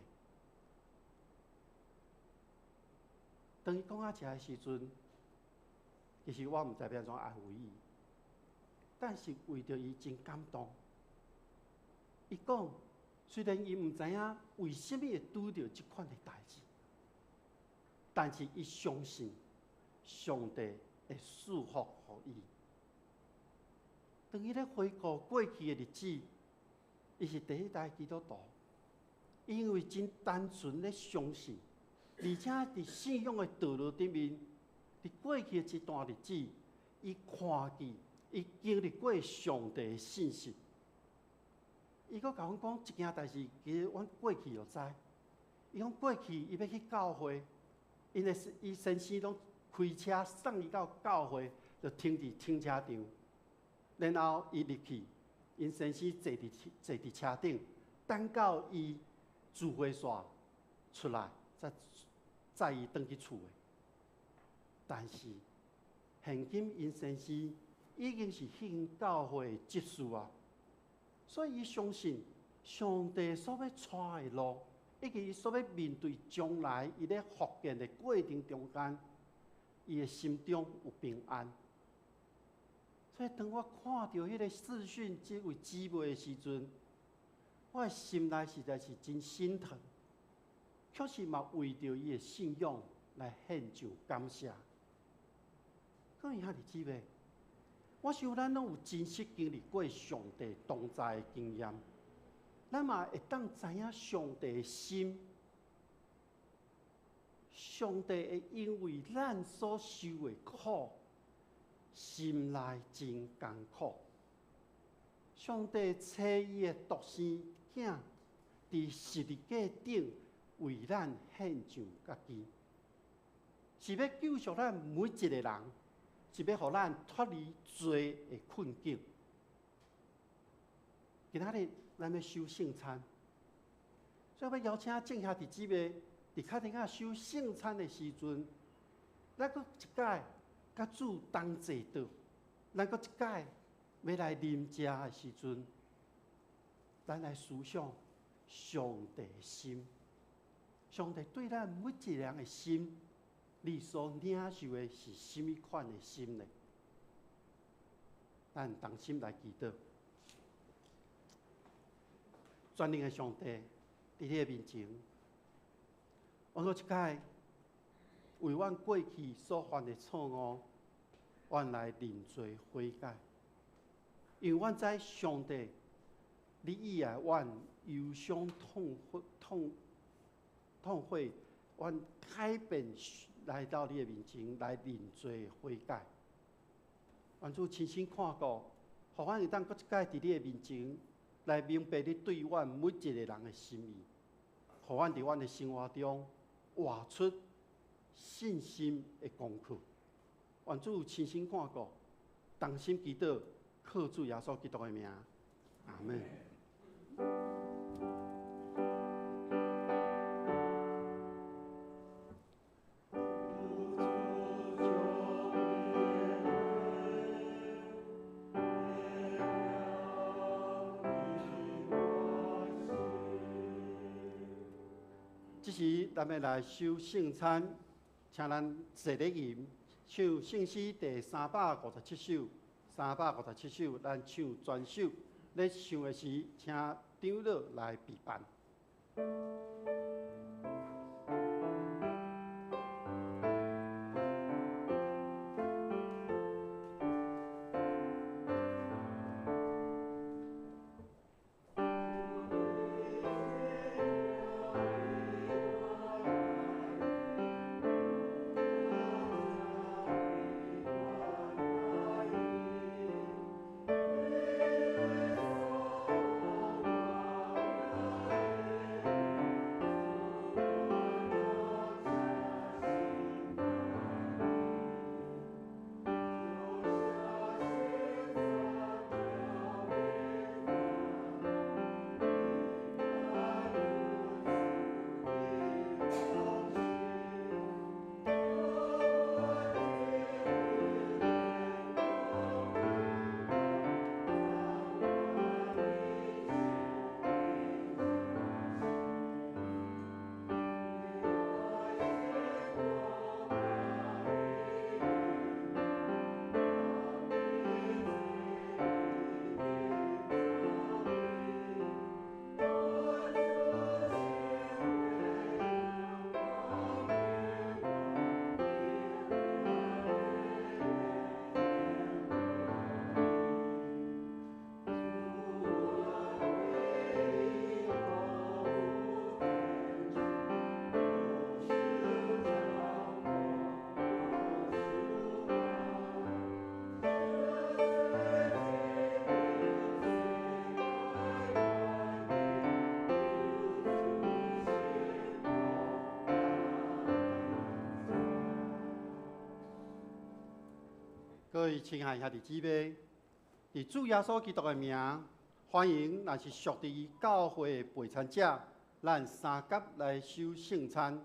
當伊講到這的時陣，其實我毋知欲按怎安慰伊，但是為著伊真感動。伊講，雖然伊毋知影為啥物會拄著這款的代誌，但是伊相信上帝會賜福予伊。當伊咧回顧過去的日子，伊是第一代基督徒，因為真單純咧相信，而且佇信仰的道路頂面，佇過去的這段日子，伊看見，伊經歷過上帝的信實。伊閣共阮講一件代誌，其實阮過去就知。伊講過去伊欲去教會，𪜶的伊先生攏開車送伊到教會，就停佇停車場。然後伊入去，𪜶先生坐佇車頂，等到伊聚會煞出來，才載伊轉去厝的。但是現今𪜶先生已經是彼間教會的執事啊，所以伊相信上帝所欲帶的路，以及伊所欲面對將來伊咧復健的過程中間，伊的心中有平安。所以當我看著彼个視訊這位姊妹的時陣，我的心內實在是真心疼，確實嘛為著伊的信仰來獻上感謝。各位兄弟姊妹，我想咱攏有真實經歷過上帝同在的經驗，咱嘛會當知影上帝的心，上帝會因為咱所受的苦，心內真艱苦。上帝差伊的獨生囝佇十字架頂為咱獻上家己，是欲救贖咱每一个人。是欲予咱脫離罪的困境。今仔日咱欲守聖餐，所以欲邀請眾兄弟姊妹，佇較頂仔守聖餐的時陣，咱閣一擺佮主同齊桌，咱閣一擺欲來啉食的時陣，咱來思想上帝的心，上帝對咱每一個人的心，你所領受的是啥物款的心呢？咱同心來祈禱。全能的上帝，佇你的面前，阮閣一擺為阮過去所犯的錯誤，阮來認罪悔改。因為阮知上帝，你喜愛阮憂傷痛悔、痛痛悔，阮改變來到你的面前來認罪悔改。願主親身看顧，予阮會當閣一擺佇你的面前來明白你對阮每一個人的心意，予阮佇阮的生活中活出信心的功課。願主親身看顧，同心祈禱，靠主耶穌基督的名，阿們。這時，咱欲來守聖餐，請咱坐咧吟，唱聖詩第357首，357首，咱唱全首。咧唱的時，請長老來陪伴。各位親愛兄弟姊妹，佇主耶穌基督的名，歡迎若是屬佇教會的陪餐者，咱三甲來守聖餐。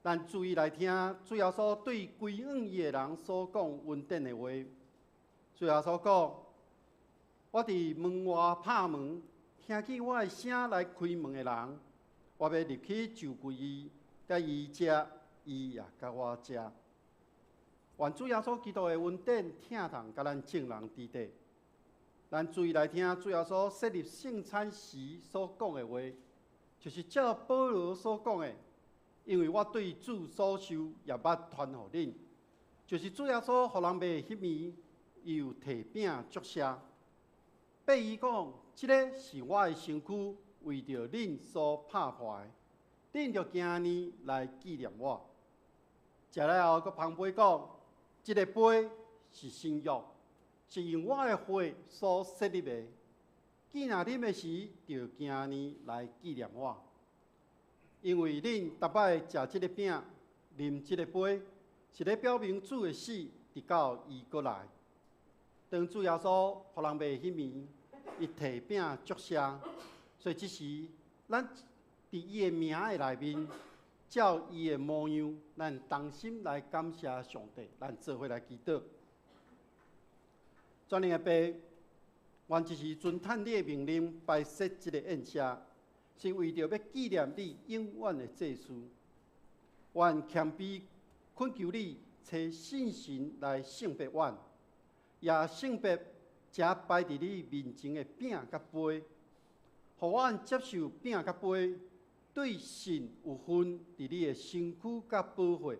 咱注意來聽主耶穌對歸向伊的人所講恩典的話。主耶穌講：我佇門外拍門，聽見我的聲來開門的人，我欲入去就跪伊，佮伊食，伊也佮我食。願主耶穌基督的恩典、疼痛，佮咱眾人佇底。咱注意來聽主耶穌設立聖餐時所講的話，就是照保羅所講的，因為我對主所受也捌傳予恁，就是主耶穌予人賣彼暝，伊有提餅祝謝，擘伊講：這个是我的身軀，為著恁所拍破的，恁著行呢來紀念我。食了後，閣捧杯講：這个杯是新約，是用我的血所設立的。既若啉的時，就行呢來紀念我。因為恁逐擺食這个餅、啉這个杯，是咧表明主的死，直到伊閣來。當主耶穌予人賣彼暝，伊提餅祝謝，所以這時咱佇伊的名的內面，照伊的模樣，咱同心來感謝上帝，咱做伙來祈禱。全能的父，阮這時遵趁你的命令擺設這个宴席，是為著欲紀念你永遠的祭司。阮謙卑懇求你，差聖神來聖別阮，也聖別這擺佇你面前的餅佮杯，予阮接受餅佮杯，對神有份佇你的身軀佮寶血，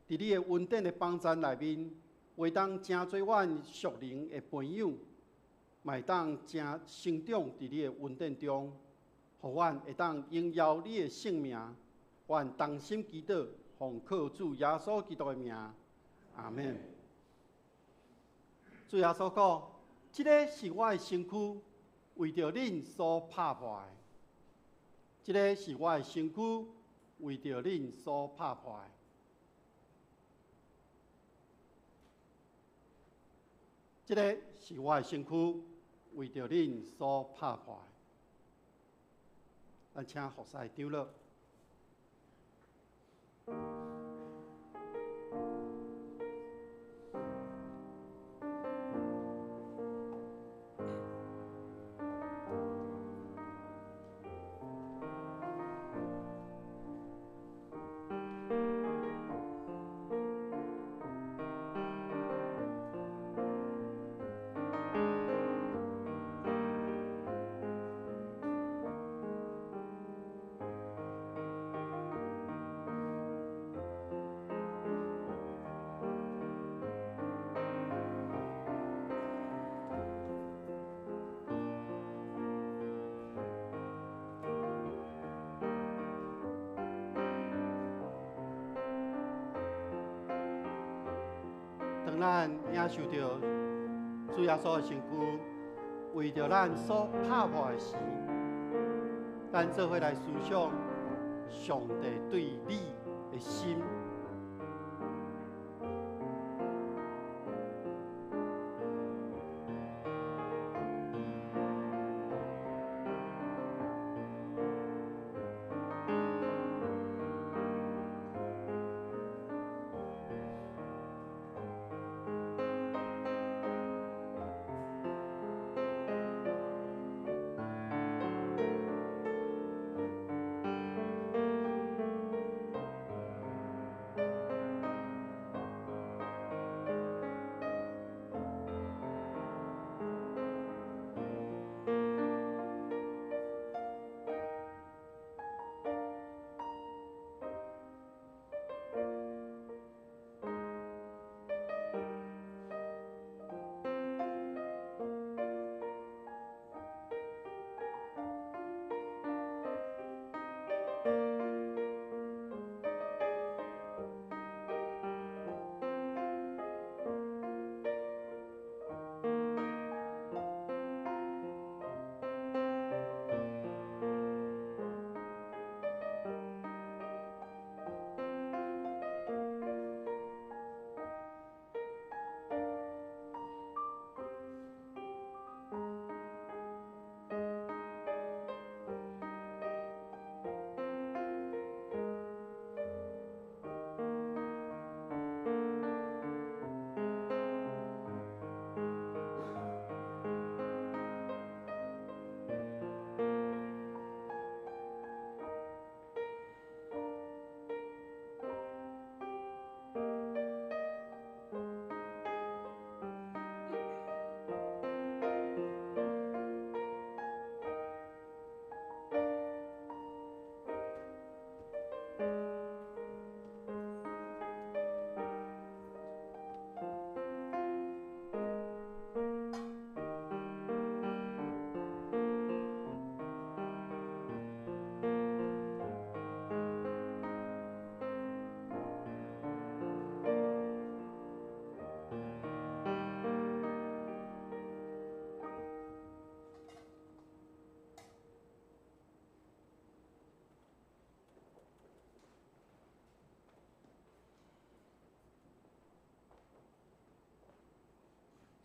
佇你的恩典的幫贊內面，會當成做阮屬靈的培養，嘛會當成成長佇你的恩典中，予阮會當榮耀你的聖名。阮同心祈禱，奉靠主耶穌基督的名，阿們。主耶穌講：這个是我的身軀，為著恁所拍破的；這个是我的身軀，為著恁所拍破的。這个是我的身軀，為著恁所拍破的。咱請服侍長老。當咱領受著主耶穌的身軀，為著咱所拍破的時，咱做伙來思想上帝對你的心。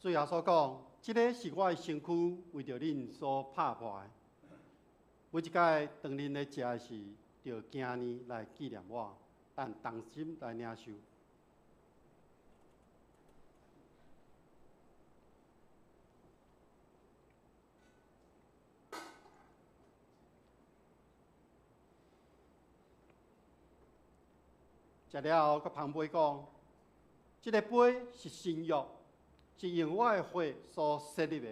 主耶穌講：這个是我的身軀，為著恁所拍破的。每一擺當恁咧食的時，著行呢來紀念我，咱同心來領受。食了後，閣捧杯講：這个杯是新約，是用我的血所設立的。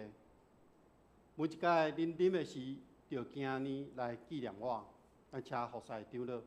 每一擺恁啉的時，著行呢來紀念我。咱請服侍長老。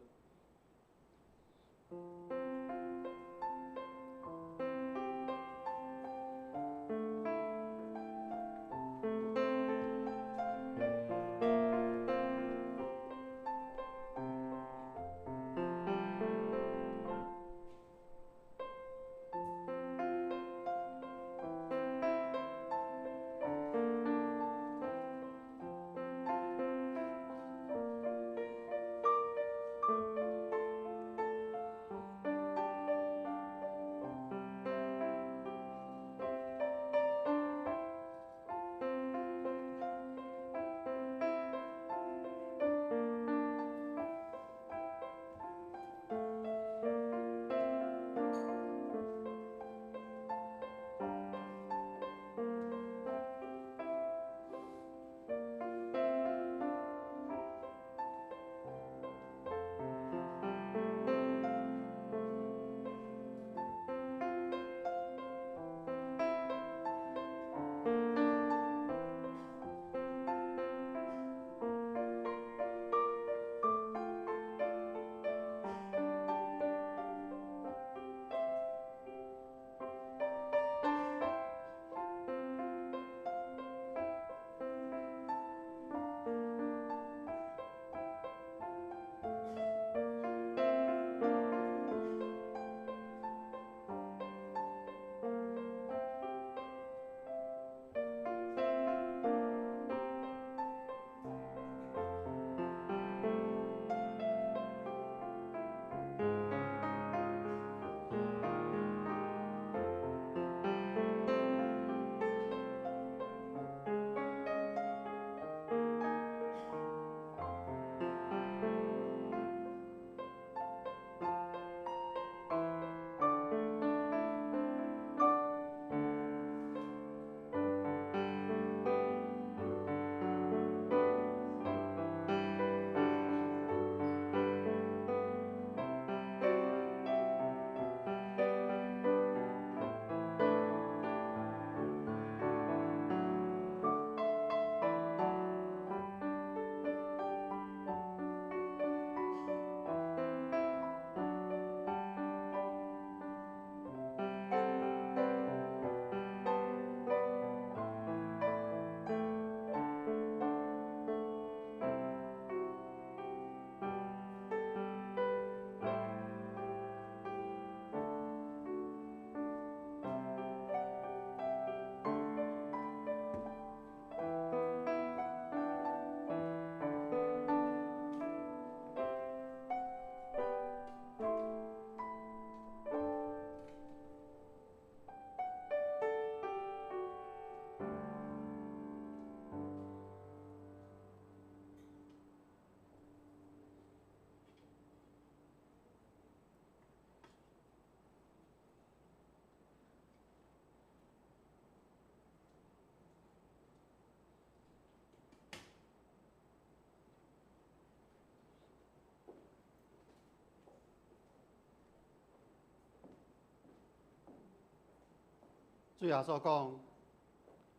主耶穌講：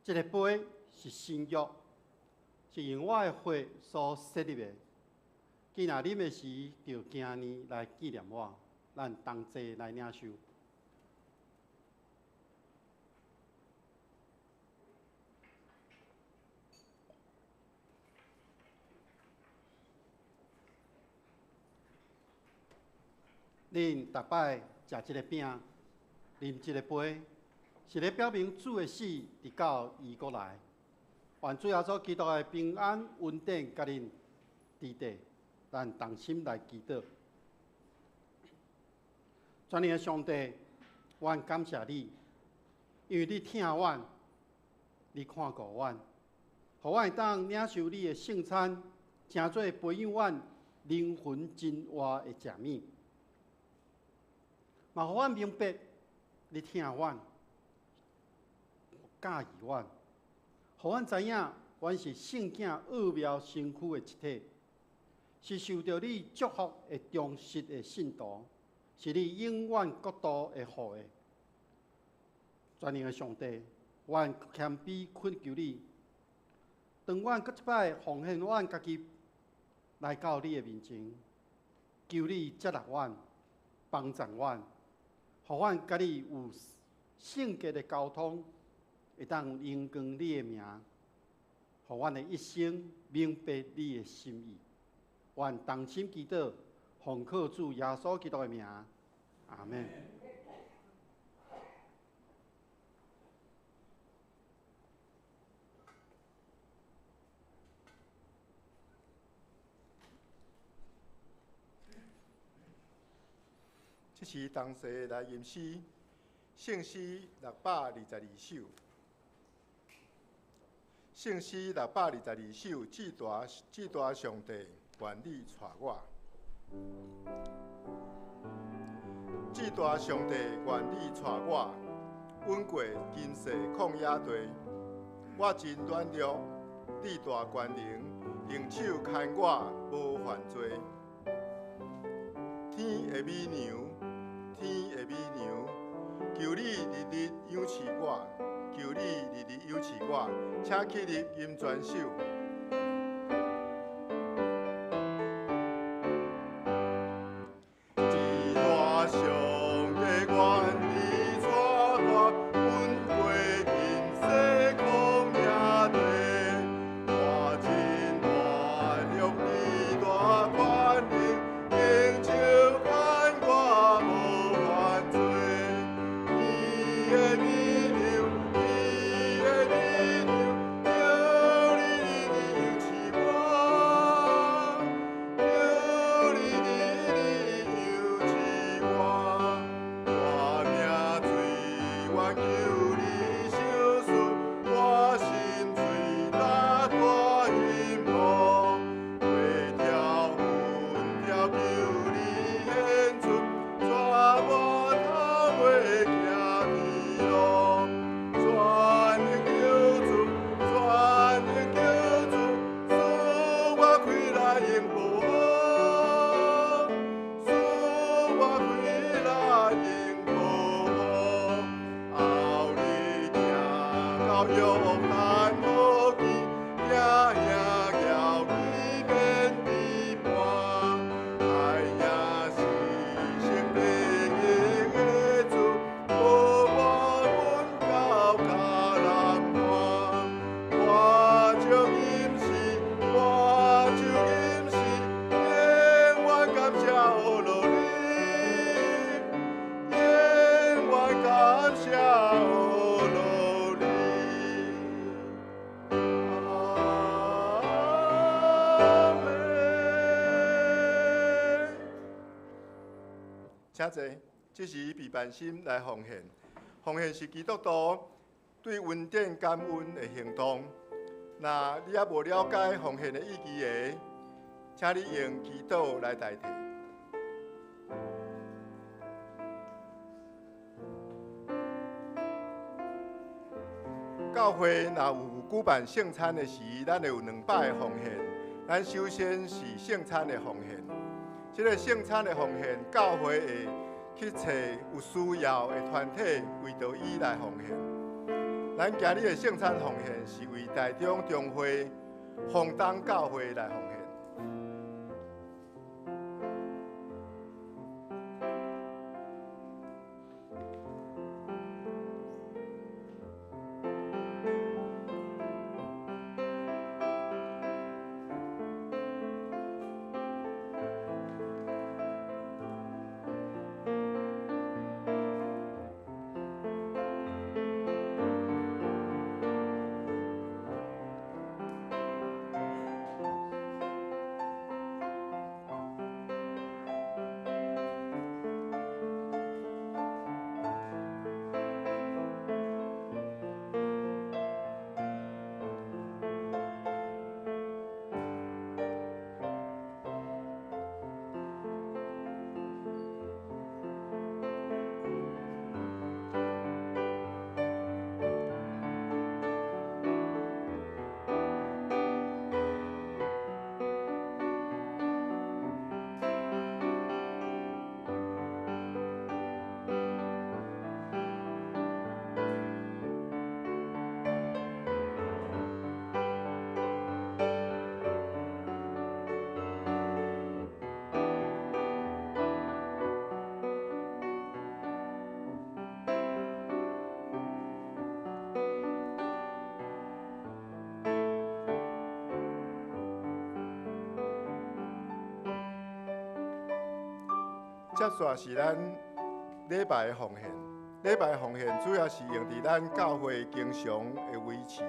這个杯是新約，是用我的血所設立的。既若啉的時，著行呢來紀念我。咱同齊來領受。恁逐擺食這个餅，啉這个杯，是咧表明主的死，直到伊閣來。願主耶穌基督的平安恩典佮恁佇底，咱同心來祈禱。全能的上帝，阮感謝你，因為你疼阮，你看顧阮，予阮會當領受你的聖餐，成做培養阮靈魂真活的食物。嘛，予阮明白，你疼阮，教義阮，予阮知影，阮是聖囝奧妙身軀的一體，是受著你祝福的忠實的信徒，是你永遠國度的後裔。全能的上帝，阮謙卑懇求你，當阮閣一擺奉獻阮家己來到你的面前，求你接納阮，幫助阮，予阮佮你有聖潔的交通，會當榮光你的名，予阮的一生明白你的心意。阮同心祈禱，奉靠主耶穌基督的名，阿們。這時同齊來吟詩，聖詩622首。聖詩622首，至大至大上帝，願你帶我。至大上帝，願你帶我，穩過今世曠野地。我真軟弱，你大權能，用手牽我，無犯罪。天的美娘，天的美娘，求你日日仰視我，求你日日仰視我，請起立吟全首。至大上帝，願你帶我，穩過今世曠野地。我真軟弱，你大權能，用手牽我無犯罪。天的美娘，天的美娘，求你日日仰視我，求你日日仰視我。我命隨願求你賞賜，我心最大大希望。月條分條求你顯出，帶我頭尾行佇路。全能救主，全能救主，賜我開來永保護，賜我開來永保護。後日行到約旦河邊，行行搖起免治伴，太陽是聖靈的主，保護阮到迦南岸。我就吟詩，我就吟詩，永遠感謝阿羅你，永遠感謝阿羅你。阿們。請坐，這時備辦心來奉獻。奉獻是基督徒對恩典感恩的行動。若你猶無了解奉獻的意義的，請你用祈禱來代替。教會若有舉辦聖餐的時，咱會有兩擺的奉獻。咱首先是聖餐的奉獻。這個聖餐的奉獻，教會會去找有需要的團體，為著伊來奉獻。咱今日的聖餐奉獻是為台中中會洪東教會來奉獻。接續是咱禮拜的奉獻，禮拜的奉獻主要是用佇咱教會經常的維持。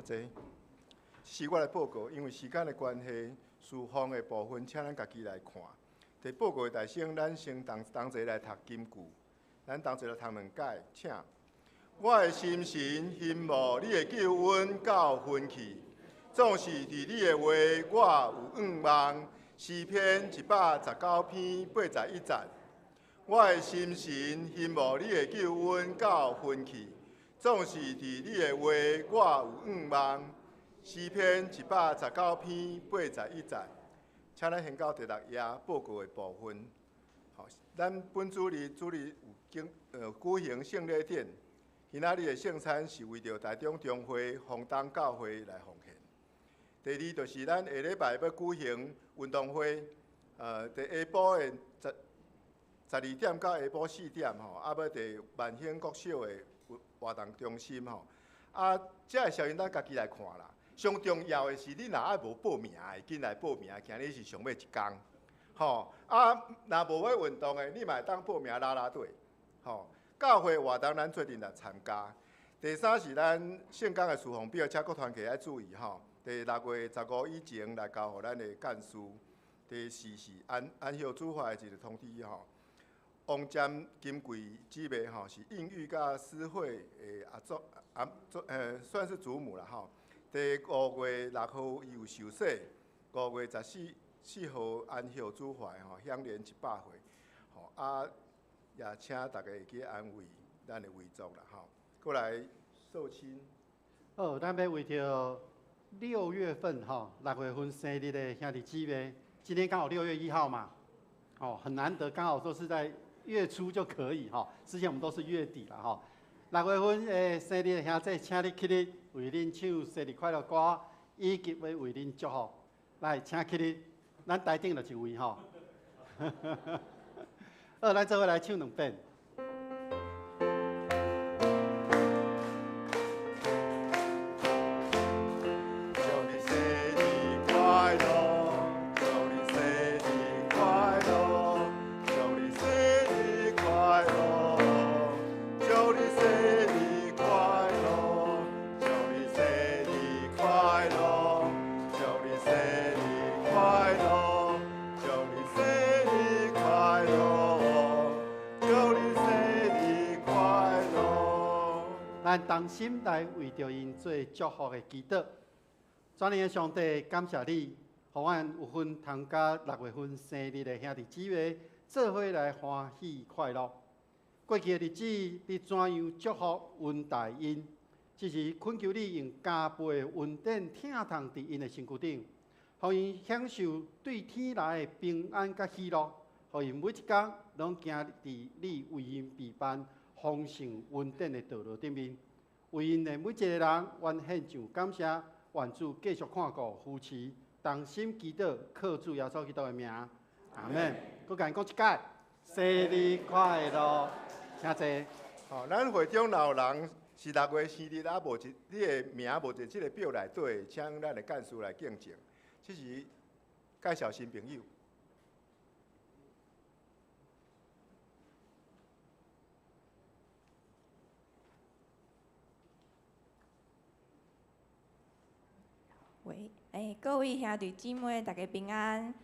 請坐。是我來報告，因為時間的關係，事奉的部分，請咱家己來看。佇報告的大先，咱先同同齊來讀金句。咱同齊來讀兩解，請。我的心神欣慕你的救恩到遠去，總是佇你的話，我有向望。詩篇119篇81節。我的心神欣慕你的救恩到遠去，總是佇你的話，我有向望。詩篇119篇81節。請咱先到第六頁報告的部分。好，咱本主日主日有經舉行聖禮典。今仔日的聖餐是為著台中中會洪東教會來奉獻。第二就是咱下禮拜欲舉行運動會，佇下晡的12點到下晡4點吼，啊，欲佇萬興國小的活動中心吼。啊，這个消息咱家己來看啦。上重要的是，你若猶無報名的，緊來報名。今日是上尾一工，吼。啊，若無欲運動的，你嘛會當報名啦啦隊，吼。教會活動咱做陣來參加。第三是咱聖工的事奉表，請各團體愛注意吼。佇6月15以前來交予咱的幹事。第四是安安息主法的一个通知吼。王占金桂姊妹吼是應玉佮思慧的阿祖阿祖算是祖母啦吼。佇5月6號伊有受洗，5月14號安息主懷吼，享年100歲吼啊，也請大家會記安慰咱的遺族啦吼。過來壽親。好，咱欲為著6月份吼，6月份生日的兄弟姊妹，今天剛好6月1號嘛，哦，很難得，剛好說是在月初就可以吼，之前我們都是月底啦吼。6月份的生日的兄弟，請你起立，為恁唱生日快樂歌，以及欲為恁祝福。來，請起立，咱台頂就一位吼。好，咱做伙來唱兩遍。祝你生日快樂，祝你生日快樂，祝你生日快樂，祝你生日快樂，祝你生日快樂，祝你生日快樂，祝你生日快樂。同心來為著𪜶做祝福的祈禱。全能的上帝，感謝你，予阮有份通佮六月份生日的兄弟姊妹做伙來歡喜快樂。過去的日子，你怎樣祝福恩待𪜶？這時懇求你用加倍的恩典疼痛佇𪜶的身軀頂，予𪜶享受對天來的平安佮喜樂，予𪜶每一工攏行佇你為𪜶備辦豐盛恩典的道路頂面。為𪜶的每一個人，阮獻上感謝，願主繼續看顧扶持，同心祈禱，靠主耶穌基督的名，阿們。閣共𪜶講一擺，生日快樂，請坐。好，咱會中若有人是六月生日啊，無佇你的名無佇這个表內底，請咱的幹事來見證。這是介紹新朋友。喂，各位兄弟姊妹，大家平安。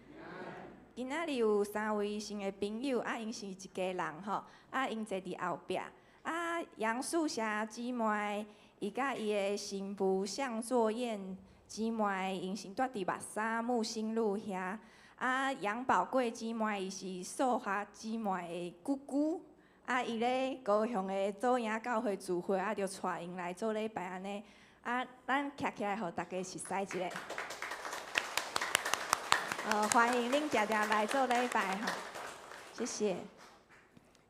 今仔日有三位新的朋友，啊，𪜶是一家人吼，啊，𪜶坐佇後壁。啊，楊素霞姊妹，伊佮伊的新婦向作燕姊妹，𪜶是蹛佇目沙木新路遐。啊，楊寶貴姊妹，伊是素華姊妹的姑姑。啊，伊咧高雄的祖營教會聚會，啊，就帶𪜶來做禮拜按呢。啊，咱徛起來，予大家熟似一下。歡迎恁常常來做禮拜吼，謝謝。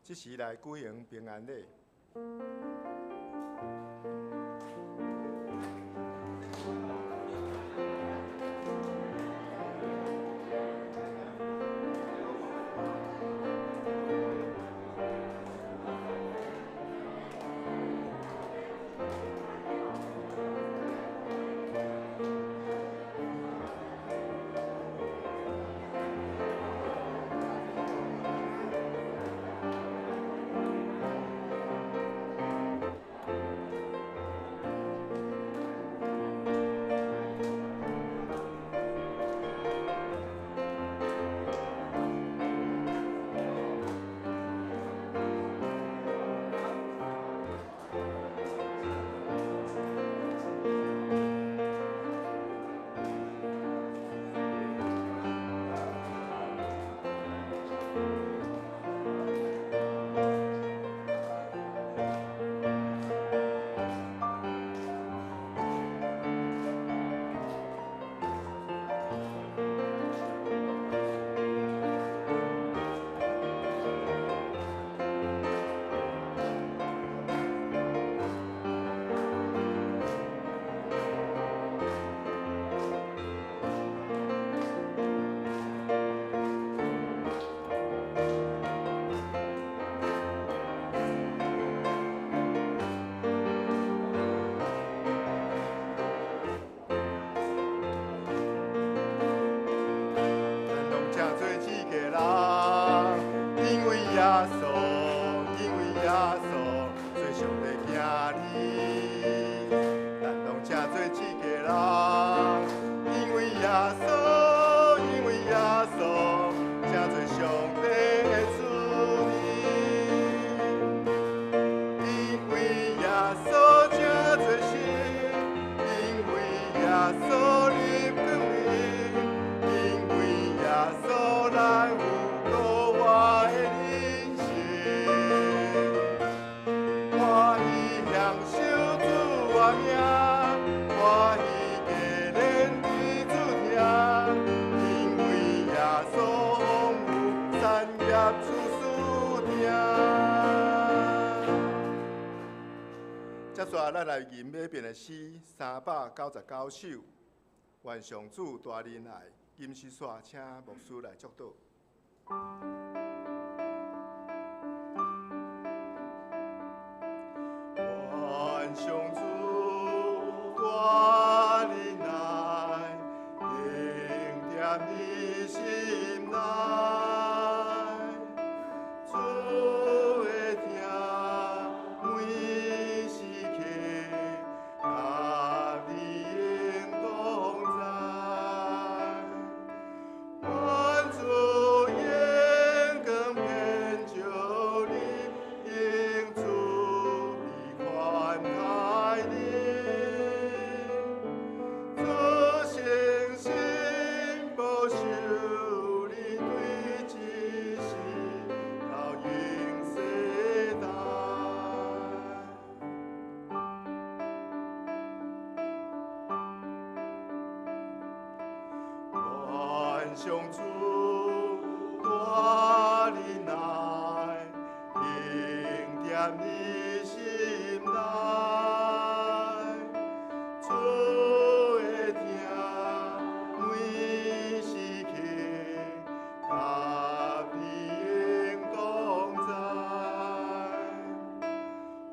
這時來舉行平安禮。咱來吟尾邊的詩399首，願上主大仁愛，金絲煞請牧師來祝禱。願上主大仁愛，永踮你心內。上主大忍耐，应踮你心内。主的疼每时刻，佮你永同在。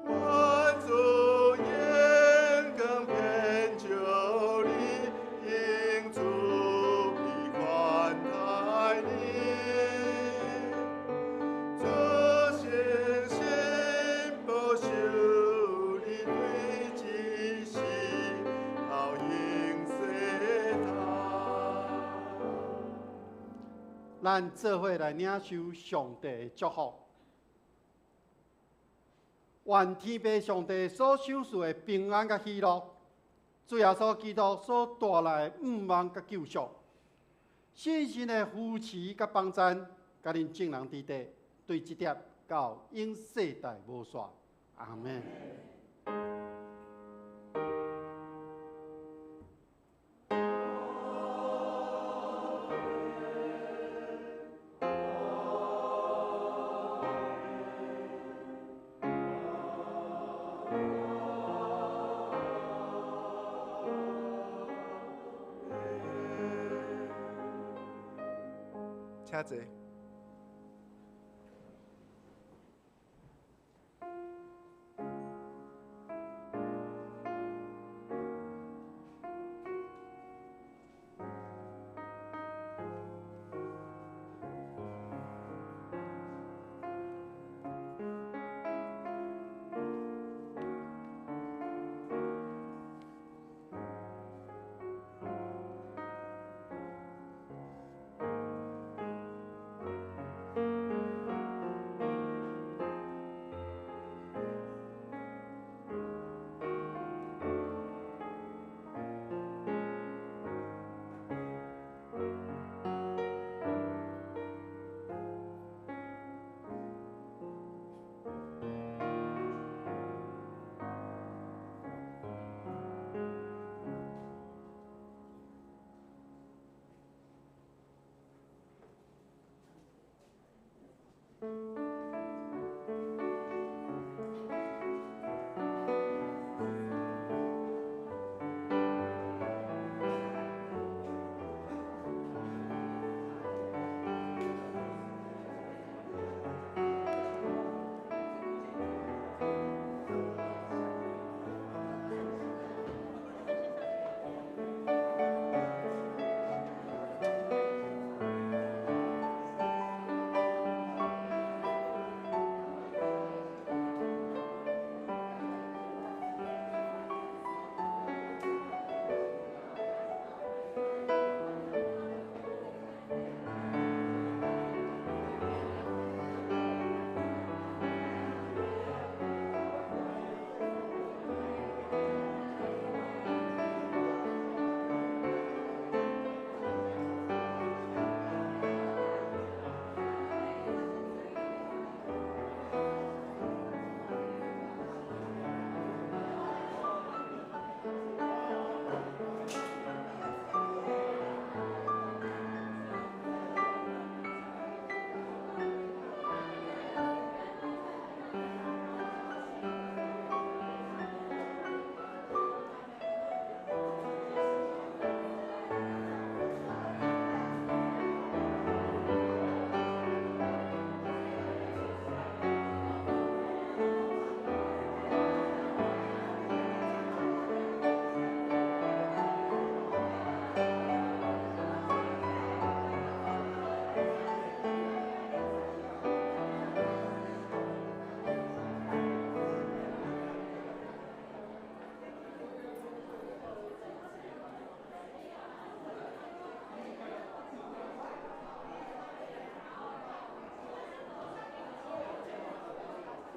愿主眼光遍照你，用慈悲款待你。主誠實保守你，對這世到永世代。咱做伙來領受上帝的祝福。願天父上帝所賞賜的平安佮喜樂，主耶穌基督所帶來的盼望佮救贖，聖神的扶持佮幫贊，佮恁眾人佇底，對這點到永世代無煞。阿們。請坐。